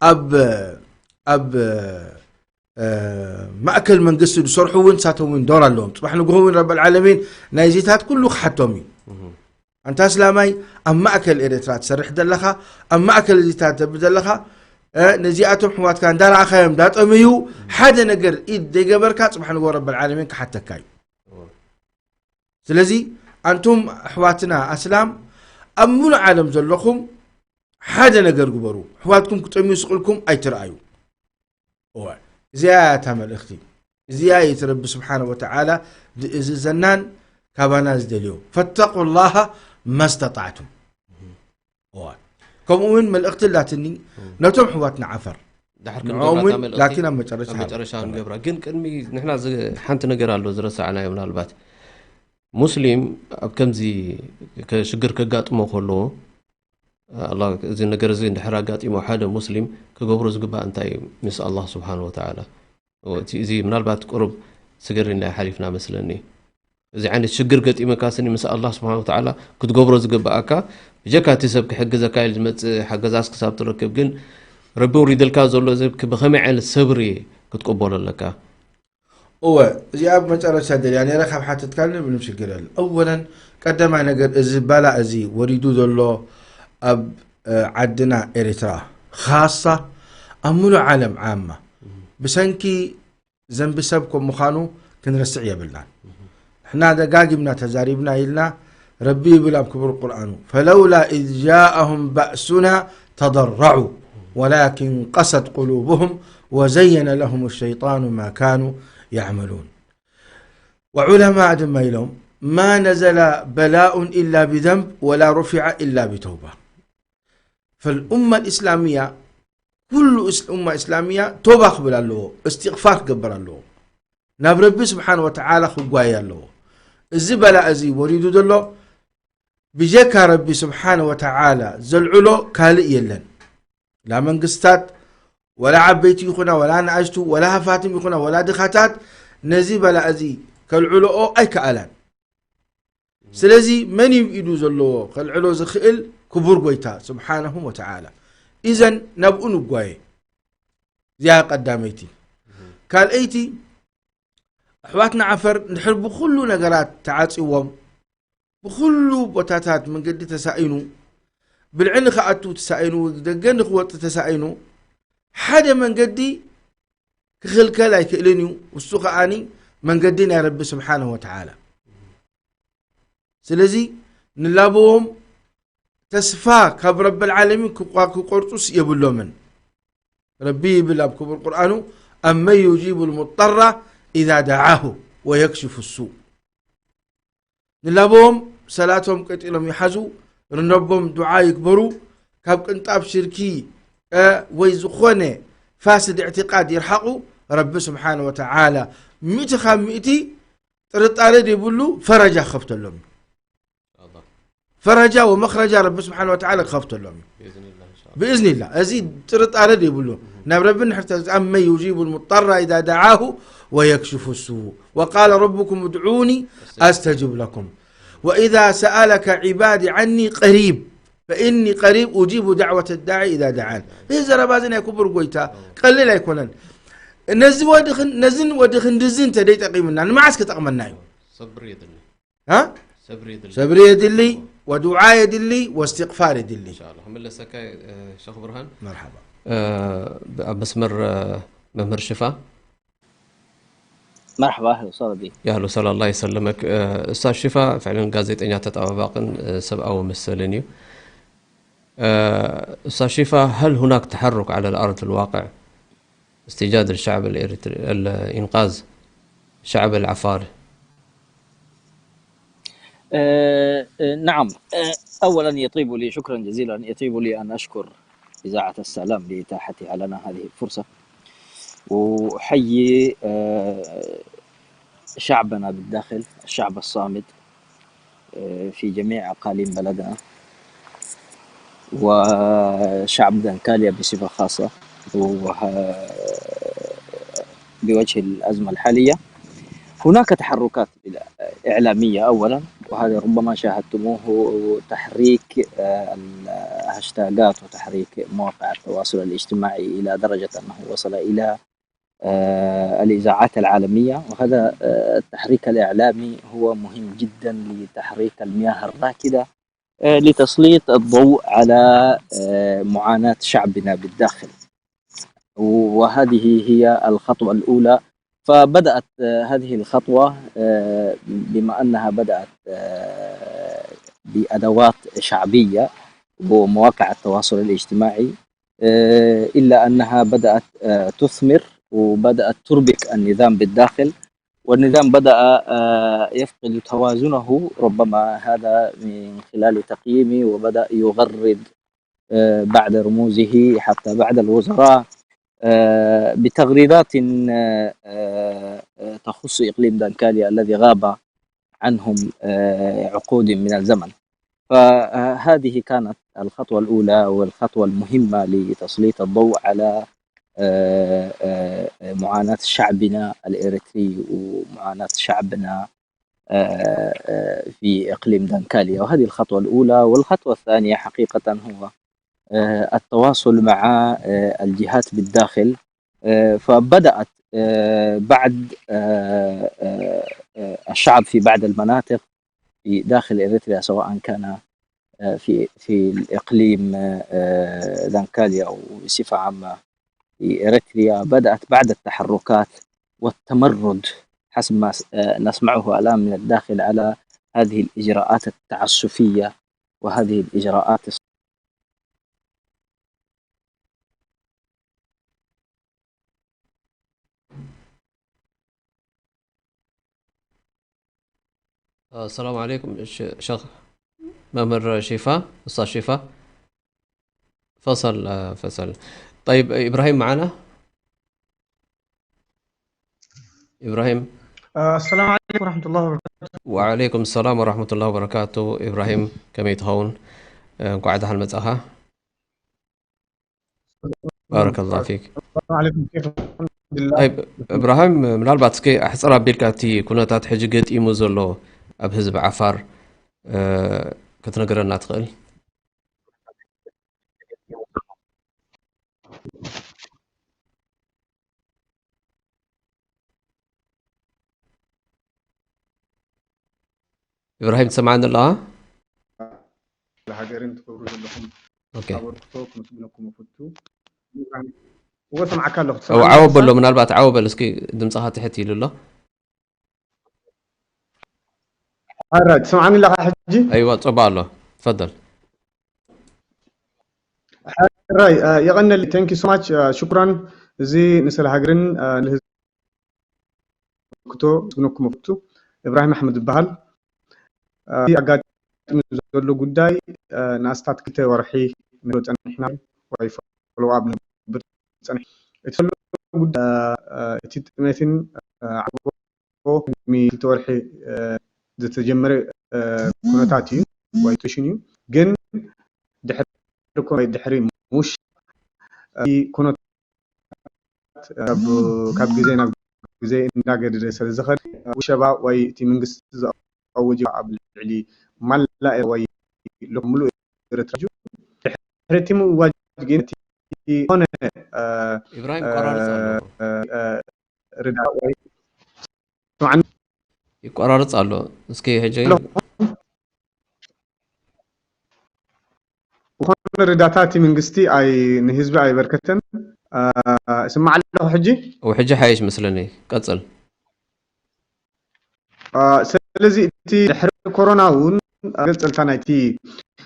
ኣብ ኣብ ማእከል መንግስቲ ዝሰርሑ እውን ንሳቶም እውን ዶር ኣለዎም። ፅባሕ ንግሆ እውን ረበል ዓለሚን ናይዚታት ኩሉ ክሓቶም እዩ። ኣንታ እስላማይ ኣብ ማእከል ኤርትራ ትሰርሕ ዘለኻ ኣብ ማእከል እዚታት ተብ ዘለኻ ነዚኣቶም ኣሕዋትካ እንዳረኣኻዮም እንዳጠመዩ ሓደ ነገር ኢድ ዘይገበርካ ፅባሕ ንግሆ ረበል ዓለሚን ክሓተካ እዩ። ስለዚ ኣንቱም ኣሕዋትና ኣስላም ኣብ ሙሉእ ዓለም ዘለኹም ሓደ ነገር ግበሩ። ኣሕዋትኩም ክጠምዩ ስቕልኩም ኣይትርኣዩ። እወ እዚኣ እያ እታ መልእኽቲ። እዚኣ እዩ እቲ ረቢ ስብሓነ ወተዓላ ዝእዝዘናን ካባና ዝደልዮ ፈተቁ ላሃ መስተጣዕቱም። እወ ከምኡ እውን መልእኽቲ ኣላትኒ ነቶም ኣሕዋትና ዓፈር። ዳሕር ንዕኦም እውን ላኪን ኣብ መጨረሻ ኣብ መጨረሻ ንገብራ። ግን ቅድሚ ንሕና ዝ- ሓንቲ ነገር ኣሎ ዝረሳዕናዮ። ምናልባት ሙስሊም ኣብ ከምዚ ከ- ሽግር ከጋጥሞ ከሎ ኣላ እዚ ነገር እዚ እንድሕር ኣጋጢሞ ሓደ ሙስሊም ክገብሮ ዝግባእ እንታይ እዩ? ምስ ኣላህ ስብሓን ወተዓላ እቲ እዚ ምናልባት ቁሩብ ስግር ኢልና ሓሊፍና መስለኒ። እዚ ዓይነት ሽግር ገጢመካ ስኒ ምስ ኣላህ ስብሓን ወተዓላ ክትገብሮ ዝግብኣካ ብጀካ እቲ ሰብ ክሕግዘካ ኢሉ ዝመፅእ ሓገዛስ ክሳብ ትረክብ ግን ረቢ ውሪድልካ ዘሎ እዚ ብከመይ ዓይነት ሰብሪ ክትቅበሎ ኣለካ? እወ እዚኣ ብመጨረሻ ደልያ ነይረ ካብ ሓተትካኒ ምንም ሽግር የለ። ኣወለን ቀዳማይ ነገር እዚ ባላ እዚ ወሪዱ ዘሎ ኣብ ዓድና ኤርትራ ካሳ ኣብ ሙሉእ ዓለም ዓማ ብሰንኪ ዘንቢ ሰብ ከም ምዃኑ ክንረስዕ የብልናን። ንሕና ደጋጊምና ተዛሪብና ኢልና ረቢ ይብል ኣብ ክቡር ቁርኣኑ ፈለውላ ኢዝ ጃኣሁም ባእሱና ተضرعوا ولكن قست قلوبهم وزين لهم الشيطان ما كانوا يعملون. وعلماء ድማ ኢሎም ما نزل بلاء إلا بذنب ولا رفع إلا بتوبة. فالأمة الإسلامية ኩሉ ኡማ እስላሚያ ቶባ ክብል ኣለዎ፣ እስትቕፋር ክገብር ኣለዎ፣ ናብ ረቢ ስብሓን ወተዓላ ክጓየ ኣለዎ። እዚ በላ እዚ ወሪዱ ዘሎ ብጀካ ረቢ ስብሓን ወተዓላ ዘልዕሎ ካልእ የለን። ላ መንግስታት ወላ ዓበይቲ ይኹና ወላ ንኣሽቱ ወላ ሃፋትም ይኹና ወላ ድኻታት ነዚ በላ እዚ ከልዕልኦ ኣይከኣላን። ስለዚ መን እዩ ኢዱ ዘለዎ ከልዕሎ ዝኽእል? ክቡር ጎይታ ስብሓነሁ ወተዓላ። ኢዘን ናብኡ ንጓየ። እዚኣ ቀዳመይቲ። ካልኣይቲ ኣሕዋትና ዓፈር እንድሕር ብኹሉ ነገራት ተዓፂዎም ብኹሉ ቦታታት መንገዲ ተሳኢኑ ብልዒ ንክኣቱ ተሳኢኑ ደገ ንክወፅ ተሳኢኑ ሓደ መንገዲ ክኽልከል ኣይክእልን እዩ። እሱ ከዓኒ መንገዲ ናይ ረቢ ስብሓነሁ ወተዓላ። ስለዚ ንላበዎም ተስፋ ካብ ረብል ዓለሚን ክቋ- ክቆርጹስ የብሎምን። ረቢ ይብል ኣብ ክቡር ቁርኣኑ ኣመን ዩጂቡ ልሙጠራ ኢዛ ደዓሁ ወየክሽፉ ሱ። ንላቦም ሰላቶም ቀጢሎም ይሓዙ፣ ርነቦም ዱዓ ይግበሩ፣ ካብ ቅንጣብ ሽርኪ እ፣ ወይ ዝኾነ ፋስድ እዕትቃድ ይርሓቑ። ረቢ ስብሓን ወተዓላ ሚእቲ ካብ ሚእቲ ጥርጣረ ዘይብሉ ፈረጃ ክኸፍተሎም እዩ። ኣላህ። ፈረጃ ወመኽረጃ ረቢ ስብሓን ወተዓላ ክኸፍተሎም እዩ። ብእዝኒላ። እዚ ጥርጣረ ዘይብሉ። ናብ ረቢ ንድሕር ተዝኣም መን ዩጂቡ ልሙጠራ ኢዛ ደዓሁ ወየክሽፉ ሱ። ወቃለ ረብኩም እድዑኒ ኣስተጅብ ለኩም። ወኢዛ ሰኣለከ ዒባዲ ዓኒ ቀሪብ ፈኢኒ ቀሪብ ኡጂቡ ዳዕወተ ዳዒ ኢዛ ደዓን። እዚ ዘረባ እዚ ናይ ክቡር ጎይታ ቀሊል ኣይኮነን። ነዚ ወዲ ክን-፣ ነዝን ወዲ ክንድዝን እንተ ደይጠቂምና ንመዓስ ክጠቕመና እዩ? ሰብሪ የድሊ። ها؟ ሰብሪ የድሊ። ሰብሪ የድሊ፣ ወዱዓ የድሊ፣ ወእስትቕፋር የድሊ። ኢንሻላህ። ክምለሰካ፣ እ፣ ሸኽ ብርሃን። መርሓባ። እ፣ ብ-፣ ኣብ መስመር፣ እ፣ መምህር ሽፋ። مرحبا، أهلا وسهلا بك. يا أهلا وسهلا، الله يسلمك. እ፣ ኡስታዝ ሽፋ ፍዕለን ጋዜጠኛ ተጣባባቕን፣ እ፣ ሰብኣዊ መሰልን እዩ። እ፣ ኡስታዝ ሽፋ፣ هل هناك تحرك على الأرض الواقع استجاد الشعب الإريتري، الإنقاذ الشعب العفاري؟ آه، آه، نعم. آه، أولًا يطيب لي، شكرًا جزيلًا، يطيب لي أن أشكر إذاعة السلام لإتاحتها لنا هذه الفرصة، وأحيي، آه، شعبنا بالداخل، الشعب الصامد، آه، في جميع أقاليم بلدنا، وشعب دنكاليا بصفة خاصة، وه-، بوجه الأزمة الحالية. هناك تحركات إعلامية أولًا، وهذا ربما شاهدتموه، تحريك، آه، الهاشتاجات وتحريك مواقع التواصل الاجتماعي إلى درجة أنه وصل إلى، آه، الإذاعات العالمية، وهذا، آه، التحريك الإعلامي هو مهم جدًا لتحريك المياه الراكدة، آه، لتسليط الضوء على، آه، معاناة شعبنا بالداخل. وهذه هي الخطوة الأولى. فبدأت، آه، هذه الخطوة، آه، بما أنها بدأت، آه، بأدوات شعبية ومواقع التواصل الاجتماعي، آه، إلا أنها بدأت، آه، تثمر وبدأت تربك النظام بالداخل، والنظام بدأ، آه، يفقد توازنه، ربما هذا من خلال تقييمي، وبدأ يغرد، آه، بعض رموزه حتى بعض الوزراء، آه، بتغريدات، آه، آه، آه، تخص إقليم دانكاليا الذي غاب عنهم، آه، عقود من الزمن. فهذه كانت الخطوة الأولى والخطوة المهمة لتسليط الضوء على، آه، آه، معاناة شعبنا الإريتري ومعاناة شعبنا، آه، آه، في إقليم دانكاليا. وهذه الخطوة الأولى. والخطوة الثانية حقيقة هو، آه، التواصل مع، آه، الجهات بالداخل. آه، فبدأت، آه، بعد، آه، آه، آه، الشعب في بعض المناطق في داخل إريتريا، سواء كان، آه، في، في الإقليم، آه، دانكاليا، وبصفة عامة في إريتريا، بدأت بعض التحركات والتمرد حسب ما س-، آه، نسمعه الآن من الداخل على هذه الإجراءات التعسفية وهذه الإجراءات الص- السلام عليكم، ش-، شيخ ممر شفاء، أستاذ شفاء. فصل، آه، فصل. طيب، إبراهيم معنا؟ إبراهيم؟ آه، السلام عليكم ورحمة الله وبركاته. وعليكم السلام ورحمة الله وبركاته. إبراهيم، كميت هون. آه، እንኳዕ ደሓን መጻኻ። ባረከላሁ ፊክ። ሰላም ዓለይኩም፣ ኬፍ? ኣልሓምዱሊላህ። ጠይብ፣ እብራሂም፣ ምናልባት እስኪ ኣሕፅር ኣቢልካ እቲ ኩነታት ሕጂ ገጢሙ ዘሎ ኣብ ህዝቢ ዓፋር፣ እ፣ ክትነግረና ትኽእል? ኢብራሂም፣ ትሰምዓኒ ኣለኻ? ሃገርን ትገብሩ ዘለኹም ኦኬ። ኣበርክቶ ክምስግነኩም እፈቱ። እወ፣ ሰምዓካ ኣለኹ። እወ፣ ትሰምዓኒ ዓወ ኣለኻ? በሎ፣ ምናልባት ዓወ በል እስኪ፣ ድምፅኻ ትሕት ኢሉ ኣሎ። ኣረ፣ ትሰምዓኒ ኣለኻ ሕጂ? ኣይዋ፣ ፅቡቅ ኣሎ። ትፈደል። ሕራይ፣ አ፣ የቐነል፣ thank you so much፣ አ፣ ሽኩራን። እዚ ንስለ ሃገርን፣ አ፣ ንህዝቢ ክቶ ዝግነኩም መፍቱ። እብራሂም ኣሕመድ ይበሃል። አ፣ እቲ ኣጋጢሙ ዘሎ ጉዳይ፣ አ፣ ንኣስታት ክልተ ወርሒ ንሪኦ ጸኒሕና ወይ follow up ንገብር ጸኒሕ-፣ እቲ ዘሎ ጉዳይ፣ አ፣ እቲ ጥሜትን፣ አ፣ ዓጎ ቅድሚ ክልተ ወርሒ፣ እ፣ ዝተጀመረ፣ እ፣ ኩነታት እዩ። ወይ ቱሽን እዩ። ግን ድሕሪ ኮ-፣ ድሕሪ ምውሻ፣ እ፣ ኩነታት ካብ፣ ካብ ግዜ ናብ ግዜ እንዳገደደ ስለ ዝኸድ፣ ውሸባ ወይ እቲ መንግስቲ ዘኣወጆ ኣብ ልዕሊ ማላ ወይ ሎ-፣ ሙሉእ ኤርትራ እዩ። ድሕሪ እቲ ምእዋጅ ግን እቲ ዝኾነ፣ እ፣ ኢብራሂም ይቆራረጽ ኣሎ። እ፣ እ፣ ርዳ ወይ ስምዓኒ ይቆራረጽ ኣሎ። እስኪ ሕጂ ኣሎ። ዝኾነ ርዳታ እቲ መንግስቲ ኣይ-፣ ንህዝቢ ኣይበርከተን። እ፣ እስማዕ ኣለኹ ሕጂ። ሕጂ ሓይሽ መስለኒ። ቀጽል። እ፣ ስለዚ እቲ ድሕሪ ኮሮና እውን መገልጸልታ ናይቲ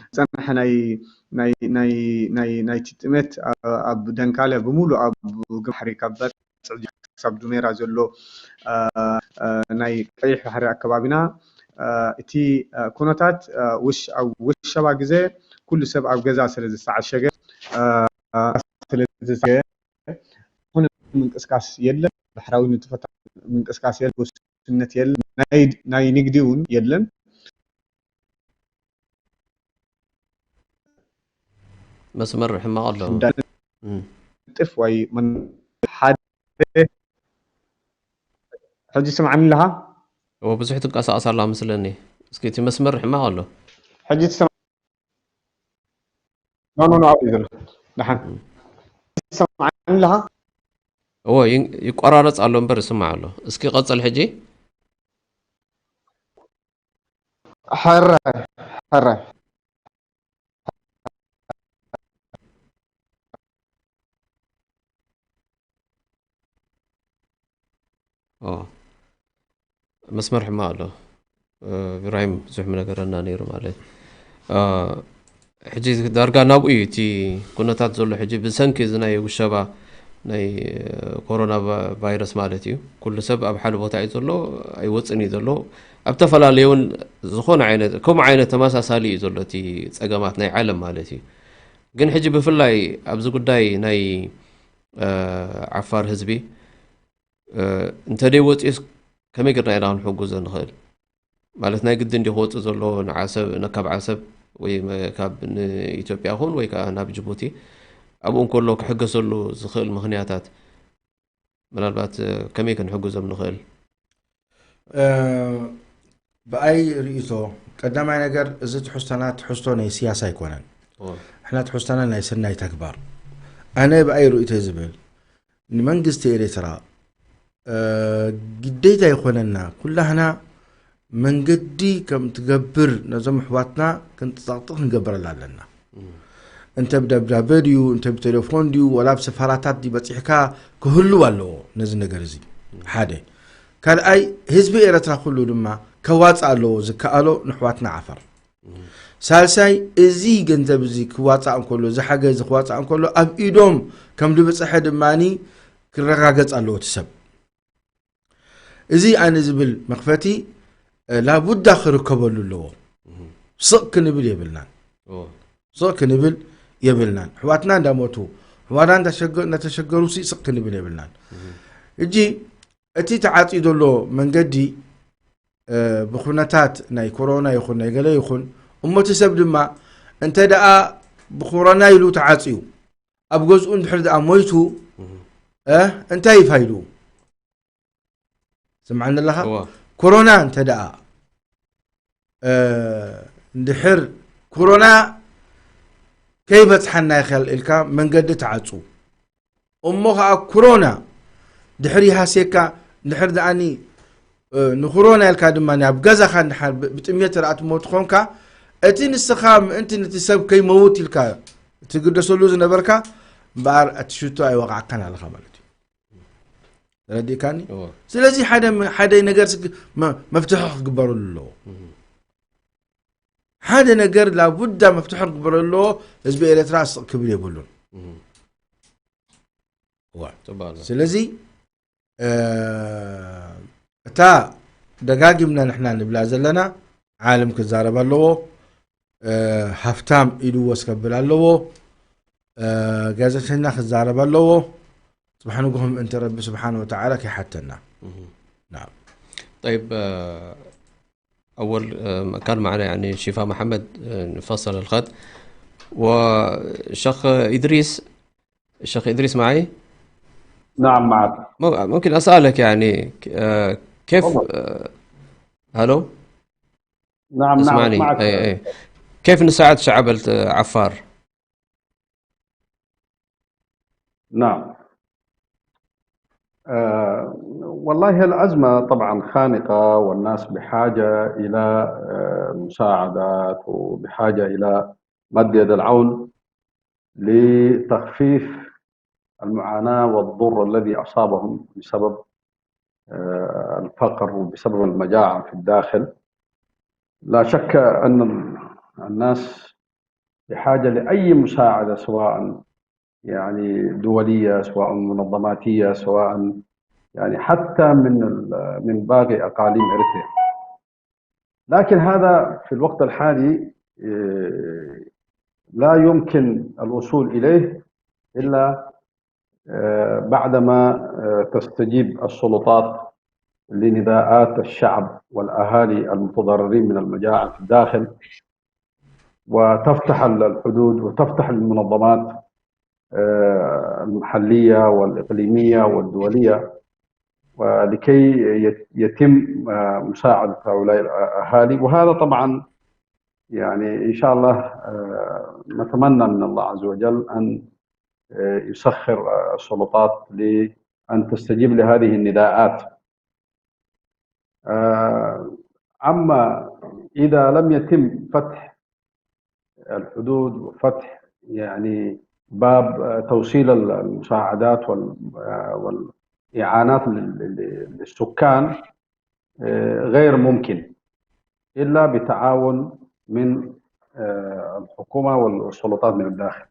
ዝጸንሐ ናይ፣ ናይ፣ ናይ፣ ናይ፣ ናይቲ ጥሜት፣ እ፣ ኣብ ደንካለ ብምሉእ ኣብ ግብሪ ባሕሪ ካብ ባጽዕ ክሳብ ዱሜራ ዘሎ፣ እ፣ እ፣ ናይ ቀይሕ ባሕሪ ኣከባቢና፣ እ፣ እቲ፣ እ፣ ኩነታት፣ እ፣ ውሽ-፣ ኣብ ውሸባ ግዜ ኩሉ ሰብ ኣብ ገዛ ስለ ዝተዓሸገ፣ እ፣ ስለ ዝተዘገ ዝኾነ ምንቅስቃስ የለን። ባሕራዊ ንጥፈታት ምንቅስቃስ የለን። ውስንነት የለን። ናይ፣ ናይ ንግዲ እውን የለን። መስመር ሕማቕ ኣሎ። እንዳለ እም። ጥፍ ወይ መን-፣ ሓደ ሕጂ ስምዓኒ ኣለኻ? እዎ፣ ብዙሕ ትንቀሳቐስ ኣላ መስለኒ። እስኪ እቲ መስመር ሕማቕ ኣሎ። ሕጂ ትሰምዕ? ኖ፣ ኖ፣ ኖ፣ ኣብኡ እዩ ዘሎ። ደሓን። ትሰምዓኒ ኣለኻ? እዎ፣ ይን-፣ ይቆራረጽ ኣሎ እምበር ይስማዕ ኣሎ። እስኪ ቀጽል ሕጂ። ሕራይ፣ ሕራይ። ኦ፣ መስመር ሕማቕ ኣሎ። እ፣ ኢብራሂም ብዙሕ ምነገረና ነይሩ ማለት። እ፣ ሕጂ ዳርጋ ናብኡ እዩ እቲ ኩነታት ዘሎ። ሕጂ ብሰንኪ እዚ ናይ ውሸባ ናይ፣ እ፣ ኮሮና ቫ-፣ ቫይረስ ማለት እዩ። ኩሉ ሰብ ኣብ ሓደ ቦታ እዩ ዘሎ፣ ኣይወፅን እዩ ዘሎ። ኣብ ተፈላለየ እውን ዝኾነ ዓይነት፣ ከምኡ ዓይነት ተመሳሳሊ እዩ ዘሎ እቲ ፀገማት ናይ ዓለም ማለት እዩ። ግን ሕጂ ብፍላይ ኣብዚ ጉዳይ ናይ፣ እ፣ ዓፋር ህዝቢ፣ እ፣ እንተ ደይ ወፂኡስ ከመይ ጌርና ኢና ክንሕግዞ ንኽእል? ማለት ናይ ግድን ድዩ ክወፅእ ዘለዎ ንዓሰብ፣ ን-፣ ካብ ዓሰብ ወይ መ-፣ ካብ ንኢትዮጵያ ይኹን ወይ ከዓ ናብ ጅቡቲ ኣብኡ እንከሎ ክሕገሰሉ ዝኽእል ምኽንያታት ምናልባት፣ እ፣ ከመይ ክንሕግዞም ንኽእል? እ፣ ብኣይ ርእይቶ ቀዳማይ ነገር እዚ ትሕዝቶና ትሕዝቶ ናይ ስያሳ ኣይኮነን። ኦ፣ ንሕና ትሕዝቶና ናይ ሰናይ ተግባር። ኣነ ብኣይ ርእይቶ ዝብል ንመንግስቲ ኤርትራ፣ እ፣ ግዴታ ይኾነና ኩላህና መንገዲ ከም ትገብር ነዞም ኣሕዋትና ክንጥጣቕጥቕ ክንገብረላ ኣለና። እንተ ብደብዳበ ድዩ፣ እንተ ብቴሌፎን ድዩ፣ ወላ ብሰፋራታት ድዩ በጺሕካ ክህሉ ኣለዎ ነዚ ነገር እዚ። ሓደ። ካልኣይ፣ ህዝቢ ኤርትራ ኩሉ ድማ ከዋጽእ ኣለዎ ዝከኣሎ ንኣሕዋትና ዓፋር። ሳልሳይ፣ እዚ ገንዘብ እዚ ክዋጻእ እንከሎ፣ እዚ ሓገዝ እዚ ክዋጻእ እንከሎ ኣብ ኢዶም ከም ዝበጽሐ ድማኒ ክረጋገጽ ኣለዎ እቲ ሰብ። እዚ ኣነ ዝብል መኽፈቲ፣ እ፣ ላቡዳ ክርከበሉ ኣለዎ። ስቕ ክንብል የብልናን። ኦ፣ ስቕ ክንብል የብልናን። ኣሕዋትና እንዳሞቱ፣ ኣሕዋትና እንዳሸገ-፣ እንዳተሸገሩ ሲ ስቕ ክንብል የብልናን። ሕጂ እቲ ተዓጽዩ ዘሎ መንገዲ፣ እ፣ ብኹነታት ናይ ኮሮና ይኹን ናይ ገለ ይኹን፣ እሞ እቲ ሰብ ድማ እንተ ደኣ ብኮሮና ኢሉ ተዓጽዩ ኣብ ገዝኡ እንድሕር ደኣ ሞይቱ፣ እ፣ እንታይ እዩ ፋይድኡ? ስምዓኒ ኣለኻ? እዋ። ኮሮና እንተ ደኣ፣ እ፣ እንድሕር ኮሮና ከይበጽሓና ይኽእል ኢልካ መንገዲ ትዓጹ። እሞ ኸዓ ኮሮና ድሕሪ ይሃስየካ፣ እንድሕር ደኣኒ፣ እ፣ ንኮሮና ኢልካ ድማ ኣብ ገዛኻ እንድሓር ብ-፣ ብጥሜት ደኣ ትሞት ኾንካ፣ እቲ ንስኻ ምእንቲ ነቲ ሰብ ከይመውት ኢልካ ትግደሰሉ ዝነበርካ፣ እምበኣር እቲ ሽቶ ኣይወቕዓካን ኣለኻ ማለት እዩ። ተረዲእካኒ? እዎ። ስለዚ ሓደ መ-፣ ሓደ ነገር ስግ-፣ መ-፣ መፍትሒ ክግበረሉ ኣለዎ። ሓደ ነገር ላቡዳ መፍትሒ ክግበረሉ ኣለዎ። ህዝቢ ኤርትራ ስቕ ክብል የብሉን። እዋ። ጽቡቕ ኣሎ። ስለዚ፣ እ፣ እታ ደጋጊምና ንሕና ንብላ ዘለና ዓለም ክዛረብ ኣለዎ። እ፣ ሃፍታም ኢዱ ወስ ከብል ኣለዎ። እ፣ ጋዜጠኛ ክዛረብ ኣለዎ። ጽባሕ ንግሆ ምእንቲ ረቢ ስብሓነ ወተዓላ ከይሓተና። እህ። ናም። ጠይብ፣ እ፣ أول آه، كان معنا يعني شفاء محمد، آه، نفصل الخط. والشيخ إدريس، الشيخ إدريس معي؟ نعم، معك. مم- ممكن أسألك يعني، آه، كيف تفضل. آه، هلو؟ نعم، نعم، اسمعني. معك. اي اي. كيف نساعد شعب الت- عفار؟ نعم. آه، والله الأزمة طبعًا خانقة، والناس بحاجة إلى آه، مساعدات، وبحاجة إلى مد يد العون لتخفيف المعاناة والضر الذي أصابهم بسبب آه، الفقر وبسبب المجاعة في الداخل. لا شك أن الناس بحاجة لأي مساعدة، سواء يعني دولية، سواء منظماتية، سواء يعني حتى من ال- من باقي أقاليم إريتريا. لكن هذا في الوقت الحالي آه، لا يمكن الوصول إليه إلا آه، بعدما آه، تستجيب السلطات لنداءات الشعب والأهالي المتضررين من المجاعة في الداخل، وتفتح ال- الحدود، وتفتح المنظمات آه، المحلية والإقليمية والدولية، ولكي يت- يتم آه، مساعدة هؤلاء الأهالي. وهذا طبعًا يعني إن شاء الله آه، نتمنى من الله عز وجل أن آه، يسخر آه، السلطات لأن تستجيب لهذه النداءات. آه، أما إذا لم يتم فتح الحدود وفتح يعني باب آه، توصيل ال- المساعدات وال- آه، والإعانات لل- لل- للسكان، آه، غير ممكن إلا بتعاون من آه، الحكومة والسلطات من الداخل.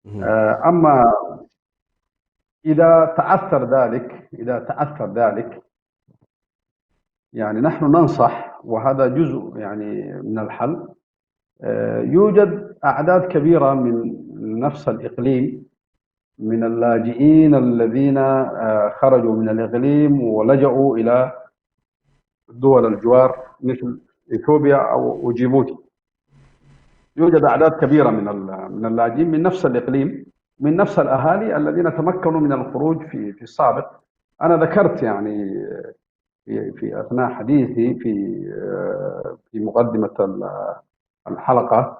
مهم. آه، أما إذا تعثر ذلك، إذا تعثر ذلك، يعني نحن ننصح، وهذا جزء يعني من الحل. آه، يوجد أعداد كبيرة من نفس الإقليم من اللاجئين الذين آه، خرجوا من الإقليم ولجأوا إلى دول الجوار مثل إثيوبيا أو جيبوتي. يوجد أعداد كبيرة من ال- من اللاجئين من نفس الإقليم، من نفس الأهالي الذين تمكنوا من الخروج في في السابق. أنا ذكرت يعني في في أثناء حديثي في آه، في مقدمة ال- الحلقة،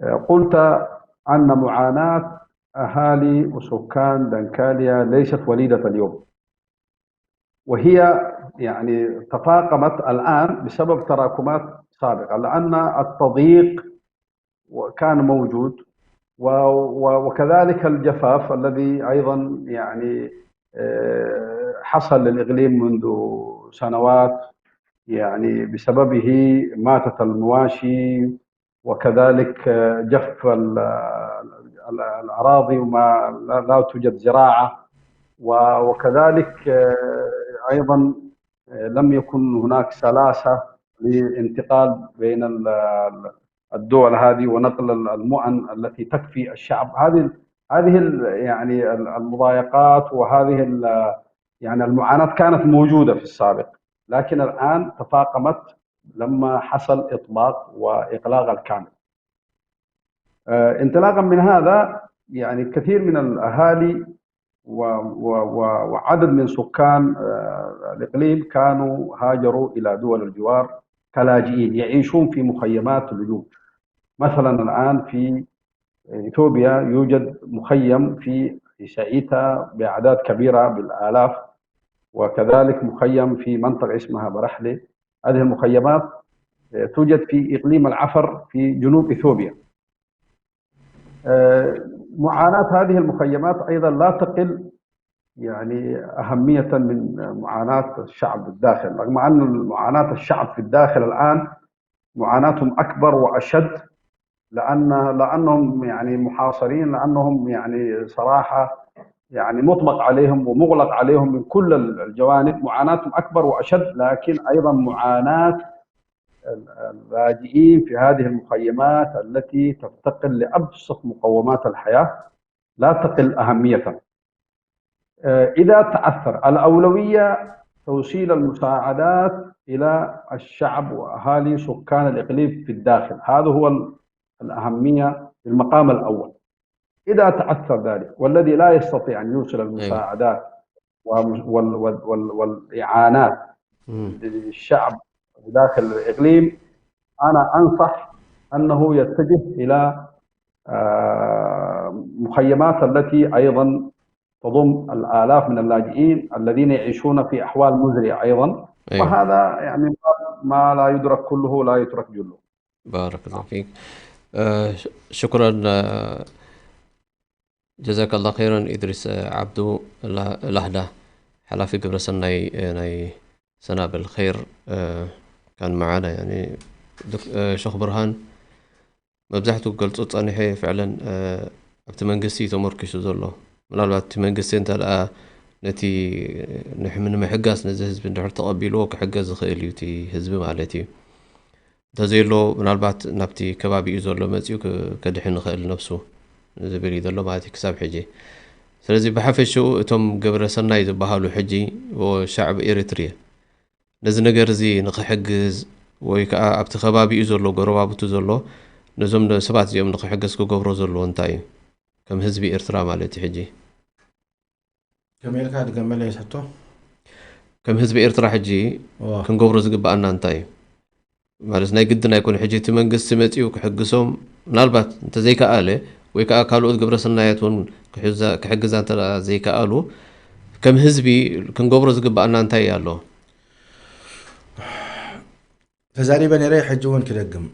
آه، قلت أن معاناة أهالي وسكان دنكاليا ليست وليدة اليوم، وهي يعني تفاقمت الآن بسبب تراكمات سابقة، لأن التضييق كان موجود، و- و- وكذلك الجفاف الذي أيضًا يعني آه، حصل للإقليم منذ سنوات، يعني بسببه ماتت المواشي، وكذلك آه، جف ال- ال- الأراضي وما لا لا توجد زراعة، و- وكذلك آه، أيضًا آه، لم يكن هناك سلاسة لانتقال بين ال- ال- الدول هذه ونقل ال- المؤن التي تكفي الشعب. هذه هذه ال- يعني ال- المضايقات وهذه ال- يعني المعاناة كانت موجودة في السابق، لكن الآن تفاقمت لما حصل إطباق وإغلاق الكامل. آه، انطلاقا من هذا، يعني كثير من الأهالي و- و- و- وعدد من سكان آه، الإقليم كانوا هاجروا إلى دول الجوار كلاجئين يعيشون في مخيمات اللجوء. مثلًا الآن في إثيوبيا يوجد مخيم في إسائيتا بأعداد كبيرة بالآلاف، وكذلك مخيم في منطقة اسمها برحلة. هذه المخيمات آه، توجد في إقليم العفر في جنوب إثيوبيا. آه، معاناة هذه المخيمات أيضًا لا تقل يعني أهمية من معاناة الشعب بالداخل، رغم أن معاناة الشعب في الداخل الآن معاناتهم أكبر وأشد، لأن لأنهم يعني محاصرين، لأنهم يعني صراحة يعني مطبق عليهم ومغلق عليهم من كل الجوانب، معاناتهم أكبر وأشد، لكن أيضًا معاناة اللاجئين في هذه المخيمات التي تفتقر لأبسط مقومات الحياة لا تقل أهمية. آه، إذا تعثر، الأولوية توصيل المساعدات إلى الشعب وأهالي سكان الإقليم في الداخل. هذا هو ال-، الأهمية في المقام الأول. إذا تعثر ذلك، والذي لا يستطيع أن يوصل المساعدات وال-، وال-، وال-، وال-، والإعانات للشعب داخل الإقليم، أنا أنصح أنه يتجه إلى، آه، مخيمات التي أيضًا تضم الآلاف من اللاجئين الذين يعيشون في أحوال مزرية أيضًا. وهذا يعني ما، ما لا يدرك كله لا يترك جله. بارك الله فيك. آه، ش-، شكرًا، آه، جزاك الله خيرًا إدريس، آه، عبدو لا-، لاهدا، ሓላፊ ግብረሰናይ፣ آه، ናይ ሰናብል ኸይር، آه، كان معنا يعني. دك-، آه، شيخ برهان، መብዛሕትኡ ክገልጾ ጸኒሐ ፍዕለን፣ آه، ኣብቲ መንግስቲ እዩ ተመርኪሱ ዘሎ። ምናልባት እቲ መንግስቲ እንተ ደኣ ነቲ ንሕ-፣ ንምሕጋዝ ነዚ ህዝቢ እንድሕር ተቐቢልዎ ክሕገዝ ዝኽእል እዩ እቲ ህዝቢ ማለት እዩ። እንተዘየሎ ምናልባት ናብቲ ከባቢኡ ዘሎ መጺኡ ክ-፣ ከድሕን ይኽእል ነብሱ ዝብል እዩ ዘሎ ማለት እዩ ክሳብ ሕጂ። ስለዚ ብሓፈሽኡ እቶም ግብረ ሰናይ ዝበሃሉ ሕጂ ወ-፣ ሻዕብ ኤሪትርየ ነዚ ነገር እዚ ንኽሕግዝ ወይ ከዓ ኣብቲ ከባቢኡ ዘሎ ጎረባብቱ ዘሎ ነዞም ን-፣ ሰባት እዚኦም ንኽሕገዝ ክገብሮ ዘለዎ እንታይ እዩ? ከም ህዝቢ ኤርትራ ማለት እዩ ሕጂ። ከመይ ኢልካ ድገመለይ ሕቶ? ከም ህዝቢ ኤርትራ ሕጂ እዋ። ክንገብሮ ዝግባኣና እንታይ እዩ? ማለት ናይ ግድን ኣይኮነ ሕጂ እቲ መንግስቲ መፂኡ ክሕግሶም ምናልባት እንተዘይከኣለ ወይ ከዓ ካልኦት ግብረሰናያት እውን ክሕዛ-፣ ክሕግዛ እንተ ዘይከኣሉ ከም ህዝቢ ክንገብሮ ዝግባኣና እንታይ ኣሎ? ተዛሪበ ነይረ፣ ሕጂ እውን ክደግም።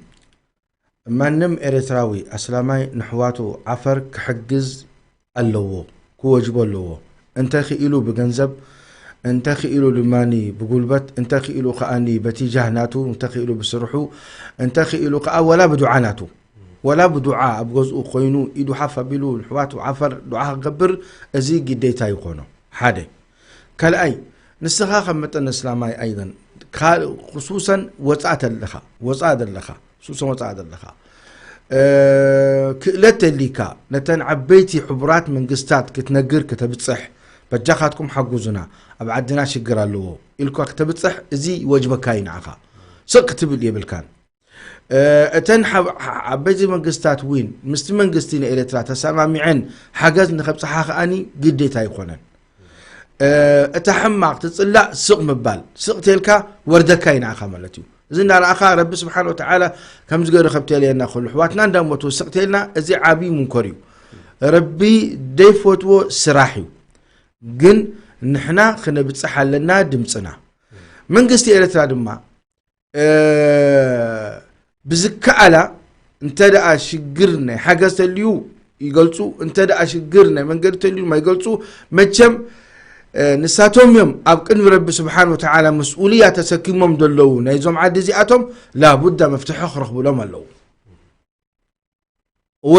ማንም ኤርትራዊ ኣስላማይ ንሕዋቱ ዓፈር ክሕግዝ ኣለዎ፣ ክወጅቦ ኣለዎ። እንተ ክኢሉ ብገንዘብ፣ እንተ ክኢሉ ድማ ብጉልበት፣ እንተ ክኢሉ ከኣ በቲ ጃህ ናቱ፣ እንተ ክኢሉ ብስርሑ፣ እንተ ክኢሉ ከኣ ወላ ብዱዓ ናቱ፣ ወላ ብዱዓ ኣብ ገዝኡ ኮይኑ ኢዱ ሓፍ ኣቢሉ ንሕዋቱ ዓፈር ዱዓ ክገብር፣ እዚ ግዴታ ይኾኖ። ሓደ። ካልኣይ፣ ንስኻ ከም መጠን እስላማይ ኣይዘን፣ ካል-፣ ክሱሰን ወጻእ ተለኻ፣ ወጻእ ዘለኻ፣ ክሱሰን ወጻእ ዘለኻ፣ እ፣ ክእለት ተሊካ ነተን ዓበይቲ ሕቡራት መንግስታት ክትነግር ከተብጽሕ፣ በጃኻትኩም ሓጉዙና፣ ኣብ ዓድና ሽግር ኣለዎ ኢልኳ ከተብጽሕ፣ እዚ ይወጅበካ እዩ ንዓኻ። ስቕ ክትብል የብልካን። እ፣ እተን ሓብ-፣ ሓ-፣ ዓበይቲ መንግስታት እውን ምስቲ መንግስቲ ንኤርትራ ተሰማሚዐን ሓገዝ ንኸብጽሓ ከኣኒ ግዴታ ኣይኮነን። እ፣ እታ ሕማቕ ትጽላእ ስቕ ምባል፣ ስቕ ተልካ ወርደካ ይንኣኻ ማለት እዩ። እዚ እንዳረኣኻ ረቢ ስብሓን ወተዓላ ከምዚ ገይሩ ከብተለየና ከሉ፣ ኣሕዋትና እንዳሞቱ ስቕ ተልና፣ እዚ ዓብዪ ሙንከር እዩ። ረቢ ደይፈትዎ ስራሕ እዩ። ግን ንሕና ክነብጽሕ ኣለና ድምፅና። መንግስቲ ኤርትራ ድማ፣ እ፣ ብዝከኣላ እንተ ደኣ ሽግር ናይ ሓገዝ ተልዩ ይገልጹ፣ እንተ ደኣ ሽግር ናይ መንገዲ ተልዩ ድማ ይገልጹ። መቸም፣ እ፣ ንሳቶም እዮም ኣብ ቅድሚ ረቢ ስብሓን ወተዓላ መስኡልያ ተሰኪሞም ዘለዉ። ናይዞም ዓዲ እዚኣቶም ላቡዳ መፍትሒ ክረኽቡሎም ኣለዉ። እወ፣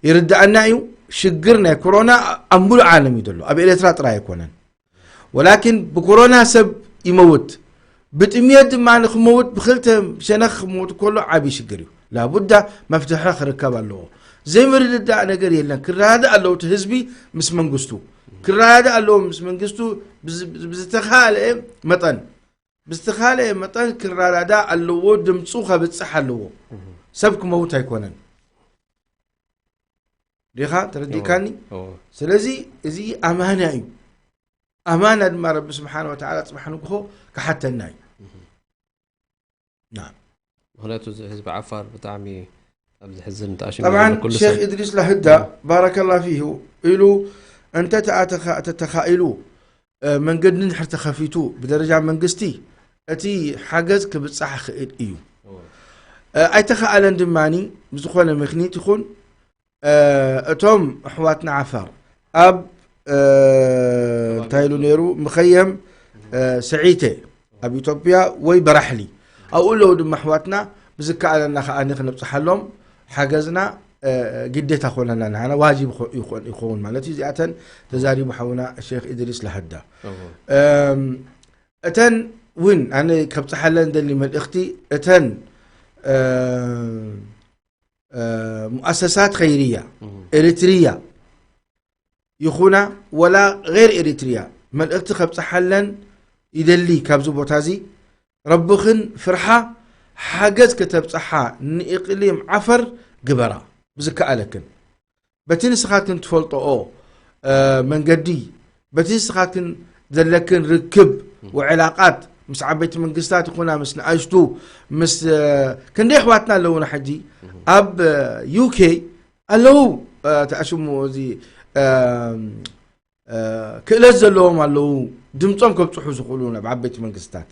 ይርድኣና እዩ። ሽግር ናይ ኮሮና ኣብ ሙሉእ ዓለም እዩ ዘሎ፣ ኣብ ኤርትራ ጥራይ ኣይኮነን። ወላኪን ብኮሮና ሰብ ይመውት፣ ብጥምየት ድማ ንክመውት ብክልተ ሸነኽ ክመውት ከሎ ዓብዪ ሽግር እዩ። ላቡዳ መፍትሒ ክርከብ ኣለዎ። ዘይምርድዳእ ነገር የለን። ክረዳዳእ ኣለዎ እቲ ህዝቢ ምስ መንግስቱ፣ ክረዳዳእ ኣለዎ ምስ መንግስቱ ብዝ-፣ ብዝተኻለ መጠን፣ ብዝተኻለ መጠን ክረዳዳእ ኣለዎ። ድምፁ ከብፅሕ ኣለዎ። ሰብ ክመውት ኣይኮነን። ዲኻ ተረዲእካኒ? እዎ። ስለዚ እዚ ኣማና እዩ። ኣማና ድማ ረቢ ስብሓን ወተዓላ ፅባሕ ንግሆ ክሓተና እዩ። ናም። ምክንያቱ እዚ ህዝቢ ዓፋር ብጣዕሚ ኣብ ዘሕዝን ጠብዓን ተኣሽም ኩሉ ሼክ ሰብ እድሪስ ላህዳ ባረከላ ፊሁ ኢሉ፣ እንተ ተኣተኻ-፣ ተተኻኢሉ፣ እ፣ መንገዲ እንድሕር ተኸፊቱ ብደረጃ መንግስቲ እቲ ሓገዝ ክብጻሕ ክእል እዩ። እ፣ ኣይተኻኣለን ድማኒ ብዝኾነ ምኽኒት ይኹን፣ እ፣ እቶም ኣሕዋትና ዓፋር ኣብ፣ እ፣ እንታይ ኢሉ ነይሩ፣ ምኸየም፣ እ፣ ሰዒተ ኣብ ኢትዮጵያ ወይ በራሕሊ ኣብኡ ኣለዉ ድማ ኣሕዋትና። ብዝከኣለና ከኣ ክነብጽሓሎም ሓገዝና፣ እ፣ ግዴታ ኮነና ንዓና ዋጅብ ይኾ-፣ ይኾን፣ ይኸውን ማለት እዩ። እዚኣተን ተዛሪቡ ሓውና ሼክ ኢድሪስ ላህዳ። እዎ። እም፣ እተን እውን ኣነ ከብጽሓለን ደሊ መልእኽቲ፣ እተን፣ እ፣ እ፣ ሙኣሰሳት ኸይርያ፣ እዎ። ኤሪትርያ ይኹና ወላ ገይር ኤሪትርያ፣ መልእኽቲ ከብጽሓለን ይደሊ ካብዚ ቦታ እዚ። ረብኽን ፍርሓ፣ ሓገዝ ከተብጽሓ ንእቕሊም ዓፈር ግበራ ብዝከኣለክን። በቲ ንስኻትክን ትፈልጦኦ፣ እ፣ መንገዲ፣ በቲ ንስኻትክን ዘለክን ርክብ ወዕላቃት ምስ ዓበይቲ መንግስታት ይኹና ምስ ንኣሽቱ፣ ምስ፣ እ፣ ክንደይ ኣሕዋትና ኣለዉና ሕጂ ኣብ፣ እ፣ ዩ ኬ ኣለዉ፣ እ፣ ተኣሽሙ እዚ፣ እ፣ እ፣ ክእለት ዘለዎም ኣለዉ፣ ድምጾም ከብጽሑ ዝኽእሉ ናብ ዓበይቲ መንግስታት።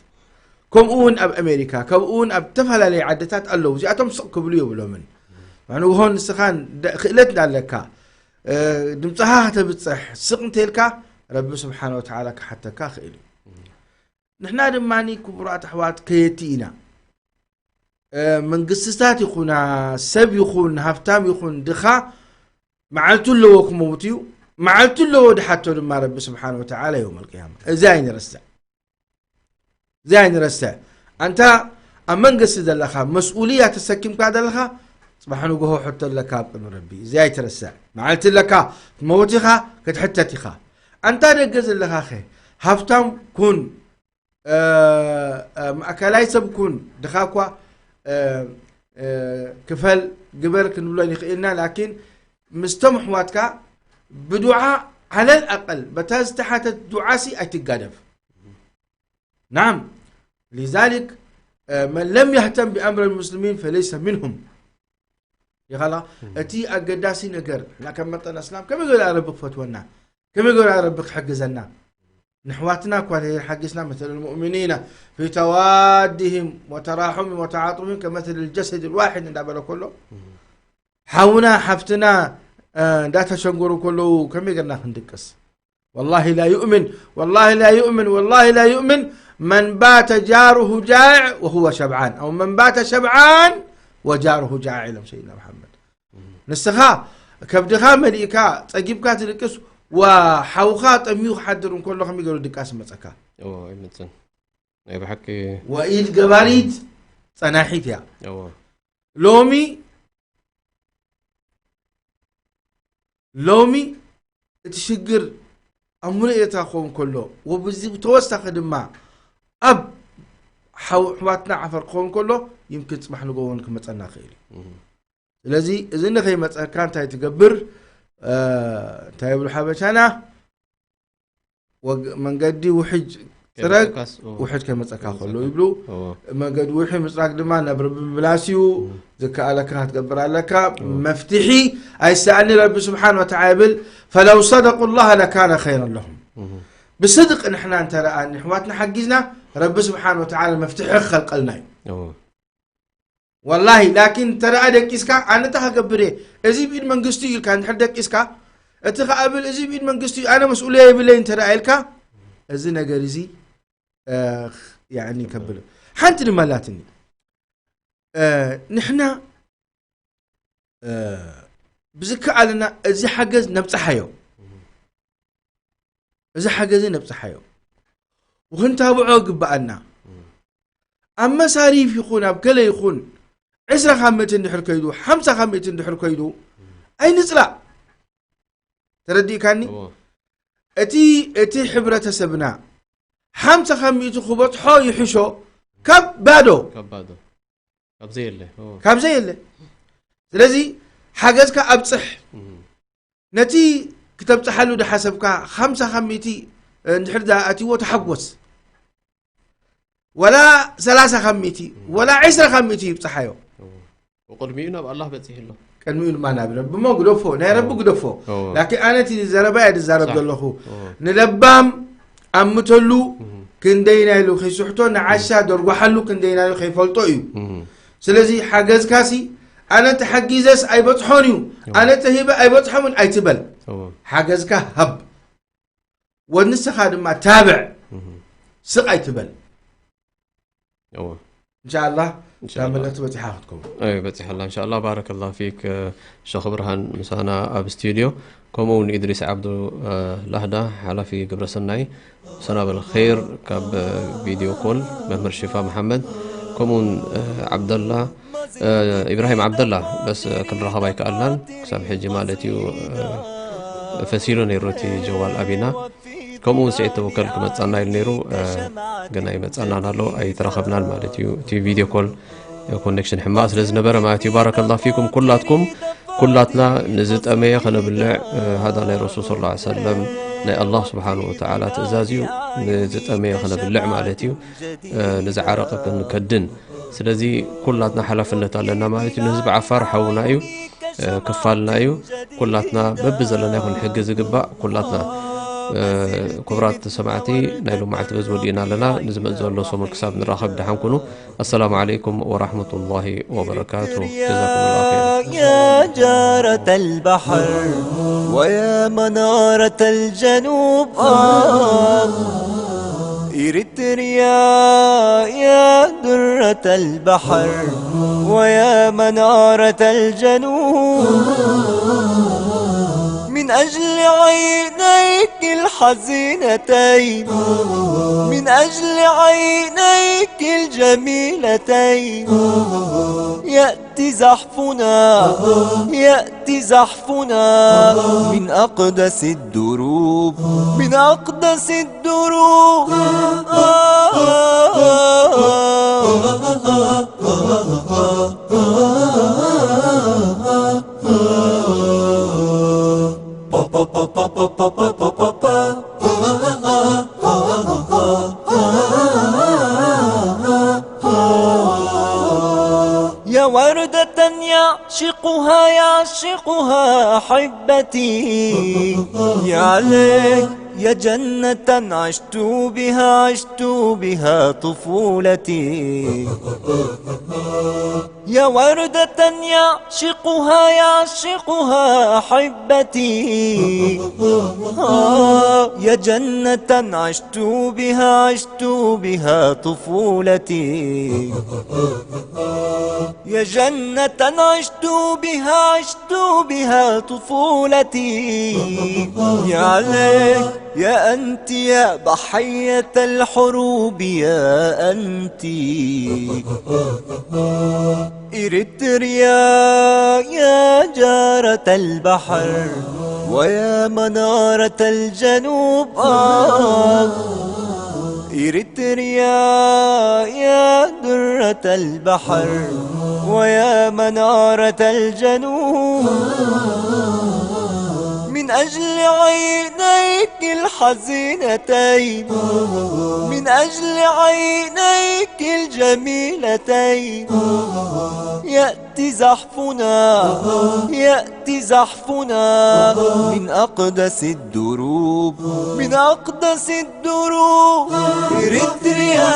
ከምኡ እውን ኣብ ኣሜሪካ፣ ከምኡ እውን ኣብ ዝተፈላለዩ ዓድታት ኣለዉ። እዚኣቶም ስቕ ክብሉ የብሎምን። ንግሆ ንስኻ ደ-፣ ክእለት እንዳለካ፣ እ፣ ድምጽኻ ከተብጽሕ ስቕ እንተልካ፣ ረቢ ስብሓን ወተዓላ ክሓተካ ክእል እዩ። ንሕና ድማ ክቡራት ኣሕዋት ከየቲ ኢና። እ፣ መንግስትታት ይኹና፣ ሰብ ይኹን፣ ሃብታም ይኹን፣ ድኻ፣ መዓልቱ ኣለዎ ክመውት እዩ። መዓልቱ ኣለዎ ድሓቶ ድማ ረቢ ስብሓን ወተዓላ የውም ኣልቅያማ። እዚ ኣይንረስዕ። እዚ ኣይንረስዕ። ኣንታ ኣብ መንግስቲ ዘለኻ፣ መስኡልያ ተሰኪምካ ዘለኻ፣ ጽባሕ ንግሆ ሕቶ ኣለካ ኣብ ቅድሚ ረቢ። እዚ ኣይትረስዕ። መዓልቲ ኣለካ፣ ክትመውት ኢኻ፣ ክትሕተት ኢኻ። ኣንታ ደገ ዘለኻ ኸ፣ ሃብታም ኩን፣ እ፣ እ፣ ማእከላይ ሰብ ኩን፣ ድኻ እኳ፣ እ፣ እ፣ ክፈል ግበር ክንብሎ ይኽእልና፣ ላኪን ምስቶም ኣሕዋትካ ብዱዓ ዓለል ኣቀል በታ ዝተሓተት ዱዓሲ ኣይትጋደፍ። ናም፣ ሊዛሊክ፣ እ፣ መን ለም የህተም ብኣምር ልሙስሊሚን ፈለይሰ ሚንሁም። ይኸላ፣ እቲ ኣገዳሲ ነገር፣ ንሕና ከም መጠን ኣስላም፣ ከመይ ገይሩ ረቢ ክፈትወና? ከመይ ገይሩ ረቢ ክሕግዘና? ንሕዋትና እኳ ሓጊዝና፣ መተል ልሙእሚኒና ፊ ተዋድህም ወተራሑም ወተዓጡፍም ከመተል ልጀሰድ ልዋሒድ እንዳበለ ከሎ፣ ሓውና ሓፍትና፣ እ፣ እንዳተሸንገሩ ከለዉ ከመይ ገርና ክንድቅስ? ወላሂ ላ ዩእምን፣ ወላሂ ላ ዩእምን፣ ወላሂ ላ ዩእምን መን ባተ ጃሩሁ ጃዕ ወሁወ ሸብዓን፣ ኣው መን ባተ ሸብዓን ወጃሩሁ ጃዕ ኢሎም ሰይድና መሓመድ። ንስኻ ከብድኻ መሊእካ ጸጊብካ ትድቅስ፣ ወሓውኻ ጠምዩ ክሓድር እንከሎ ከመይ ገይሩ ድቃስ ይመጸካ? እዎ፣ ኣይመጽን። ናይ ብሓቂ። ወኢድ ገባሪት ጸናሒት እያ። እዎ። ሎሚ፣ ሎሚ እቲ ሽግር ኣብ ሙሉእ ኤርትራ ክኸውን ከሎ፣ ወብዚ ብተወሳኺ ድማ ኣብ ሓው-፣ ኣሕዋትና ዓፈር ክኸውን ከሎ፣ ይምክን ጽባሕ ንግሆ እውን ክመጸና ይኽእል እዩ። እህ። ስለዚ እዚ ንኸይመጸካ እንታይ ትገብር? እ፣ እንታይ ይብሉ ሓበሻና? ወግ-፣ መንገዲ ውሕጅ ጽረግ፣ ከይመጸካስ፣ ኦ። ውሕጅ ከይመጸካ ከሎ ከይመጸካ። ይብሉ። ኦ። መንገዲ ውሕጅ ምጽራግ ድማ ናብ ረቢ ምምላስ እዩ። ኦ። ዝከኣለካ ክትገብር ኣለካ። ኦ። መፍትሒ ኣይሰኣኒ ረቢ ስብሓን ወተዓላ ይብል፣ "ፈለው ሰደቁ ላህ ለካነ ኸይረን ለሁም።" እህ። ብስድቅ ንሕና እንተ ደኣ ንሕዋትና ሓጊዝና፣ ረቢ ስብሓን ወተዓላ መፍትሒ ክኸልቀልና እዩ። ኦ። ወላሂ፣ ላኪን እንተ ደኣ ደቂስካ፣ ኣነ እንታይ ክገብር እየ? እዚ ብኢድ መንግስቲ እዩ ኢልካ እንድሕር ደቂስካ፣ እቲ ከኣ ብል፣ እዚ ብኢድ መንግስቲ እዩ፣ ኣነ መስኡልያ የብለይን እንተ ደኣ ኢልካ፣ እዚ ነገር እዚ፣ እ፣ ያዕኒ ከብል። ሓንቲ ድማ ኣላትኒ። እ፣ ንሕና፣ እ፣ ብዝከኣለና እዚ ሓገዝ ነብጽሓዮ። እዚ ሓገዝ ነብጽሓዮ። ወክንታብዖ ይግብኣና። ኣብ መሳሪፍ ይኹን፣ ኣብ ገለ ይኹን፣ ዕስራ ካብ ሚእቲ እንድሕር ከይዱ፣ ሓምሳ ካብ ሚእቲ እንድሕር ከይዱ፣ ኣይንጽላእ። ተረዲእካኒ? እዎ። እቲ፣ እቲ ሕብረተሰብና ሓምሳ ካብ ሚእቲ ክበጽሖ ይሕሾ ካብ ባዶ። ካብ ባዶ። ካብ ዘየለ። እዎ። ካብ ዘየለ። ስለዚ ሓገዝካ ኣብጽሕ። እም። ነቲ ክተብጽሓሉ ዝሓሰብካ ሓምሳ ካብ ሚእቲ እንድሕር ደኣ ኣትይዎ ተሓጎስ። ወላ ሰላሳ ካብ ሚእቲ፣ ወላ ዕስራ ካብ ሚእቲ ይብጽሓዮ። እዎ። ወቅድሚኡ ናብ ኣላህ በጺሑ ኣሎ። ቅድሚኡ ድማ ናብ ረቢ እሞ ግደፎ፣ ናይ ረቢ እዎ። ግደፎ። እዎ። ላኪን ኣነ እቲ ዘረባ እየ ዝዛረብ ሳሕ። ዘለኹ። እዎ። ንለባም ኣምተሉ እም። ክንደይና ኢሉ ከይስሕቶ፣ ንዓሻ ደርጓሓሉ ክንደይና ኢሉ ከይፈልጦ እዩ። እም። ስለዚ ሓገዝካሲ፣ ኣነ ተሓጊዘስ ኣይበጽሖን እዩ፣ እዎ። ኣነ ተሂበ ኣይበጽሖምን ኣይትበል። እዎ። ሓገዝካ ሃብ። ወንስኻ ድማ ታብዕ። እም። ስቕ ኣይትበል። እዎ። እንሻኣላህ፣ እንሻኣላህ። ናብ መልእኽቲ በጺሓ ክትከውን። እይ፣ በጺሓ ኣላ፣ እንሻኣላህ። ባረከላህ ፊክ፣ እ፣ ሸኽ ብርሃን ምሳና ኣብ ስቱድዮ። ከምኡ እውን ኢድሪስ ዓብዱ፣ እ፣ ላህዳ፣ ሓላፊ ግብረሰናይ፣ ሰናበል ኸይር ካብ፣ እ፣ ቪድዮ ኮል፣ መምህር ሽፋ መሓመድ፣ ከምኡ እውን፣ እ፣ ዓብደላ፣ እ፣ ኢብራሂም ዓብደላ፣ በስ፣ እ፣ ክንራኸብ ኣይከኣልናን፣ ክሳብ ሕጂ ማለት እዩ፣ እ፣ ፈሲሉ ነይሩ እቲ ጀዋል ኣቢና። ከምኡ እውን ስዒድ ተወከል ክመጻና ኢሉ ነይሩ፣ እ፣ ግን ኣይመጻናን ኣሎ፣ ኣይተራኸብናን ማለት እዩ። እቲ ቪድዮ ኮል ኮኔክሽን ሕማቕ ስለ ዝነበረ ማለት እዩ። ባረከላሁ ፊኩም ኩላትኩም፣ ኩላትና ንዝጠመየ ከነብልዕ፣ እ፣ ሃዳ ናይ ረሱል ሰለላሁ ዐለይሂ ወሰለም ናይ ኣላህ ስብሓነሁ ወተዓላ ትእዛዝ እዩ። ንዝጠመየ ከነብልዕ ማለት እዩ። እ፣ ንዝዓረቐ ክንከድን። ስለዚ ኩላትና ሓላፍነት ኣለና ማለት እዩ። ንህዝቢ ዓፋር ሓውና እዩ፣ እ፣ ክፋልና እዩ። ኩላትና በብዘለናዮ ክንሕግዝ ዝግባእ ኩላትና። እ፣ ክቡራት ሰማዕቲ፣ ናይ ሎማዓልቲ በዚ ወዲእና ኣለና። ንዝመጽእ ዘሎ ሰሙን ክሳብ ንራኸብ ደሓን ኩኑ። ኣሰላሙ ዓለይኩም ወራሕመቱላሂ ወበረካቱ። ጀዛኩሙላሁ ኸይረን። يا جارة البحر ويا منارة الجنوب، آه. إريتريا يا درة البحر ويا منارة الجنوب، من أجل عينيك الحزينتين، من أجل عينيك الجميلتين، يأتي زحفنا، يأتي زحفنا من أقدس الدروب، من أقدس الدروب. يا وردة يعشقها يعشقها أحبتي، يا ليت يا جنة عشت بها عشت بها طفولتي. يا وردة يعشقها يعشقها أحبتي، آه، يا جنة عشت بها عشت بها طفولتي. يا جنة عشت بها عشت بها طفولتي. يا ليت يا أنت يا ضحية الحروب يا أنت. إريتريا يا جارة البحر ويا منارة الجنوب، آه. إريتريا يا درة البحر ويا منارة الجنوب، من أجل عينيك الحزينتين، من أجل عينيك الجميلتين، يأتي زحفنا، يأتي زحفنا من أقدس الدروب، من أقدس الدروب. إريتريا.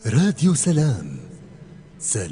راديو سلام. سلام.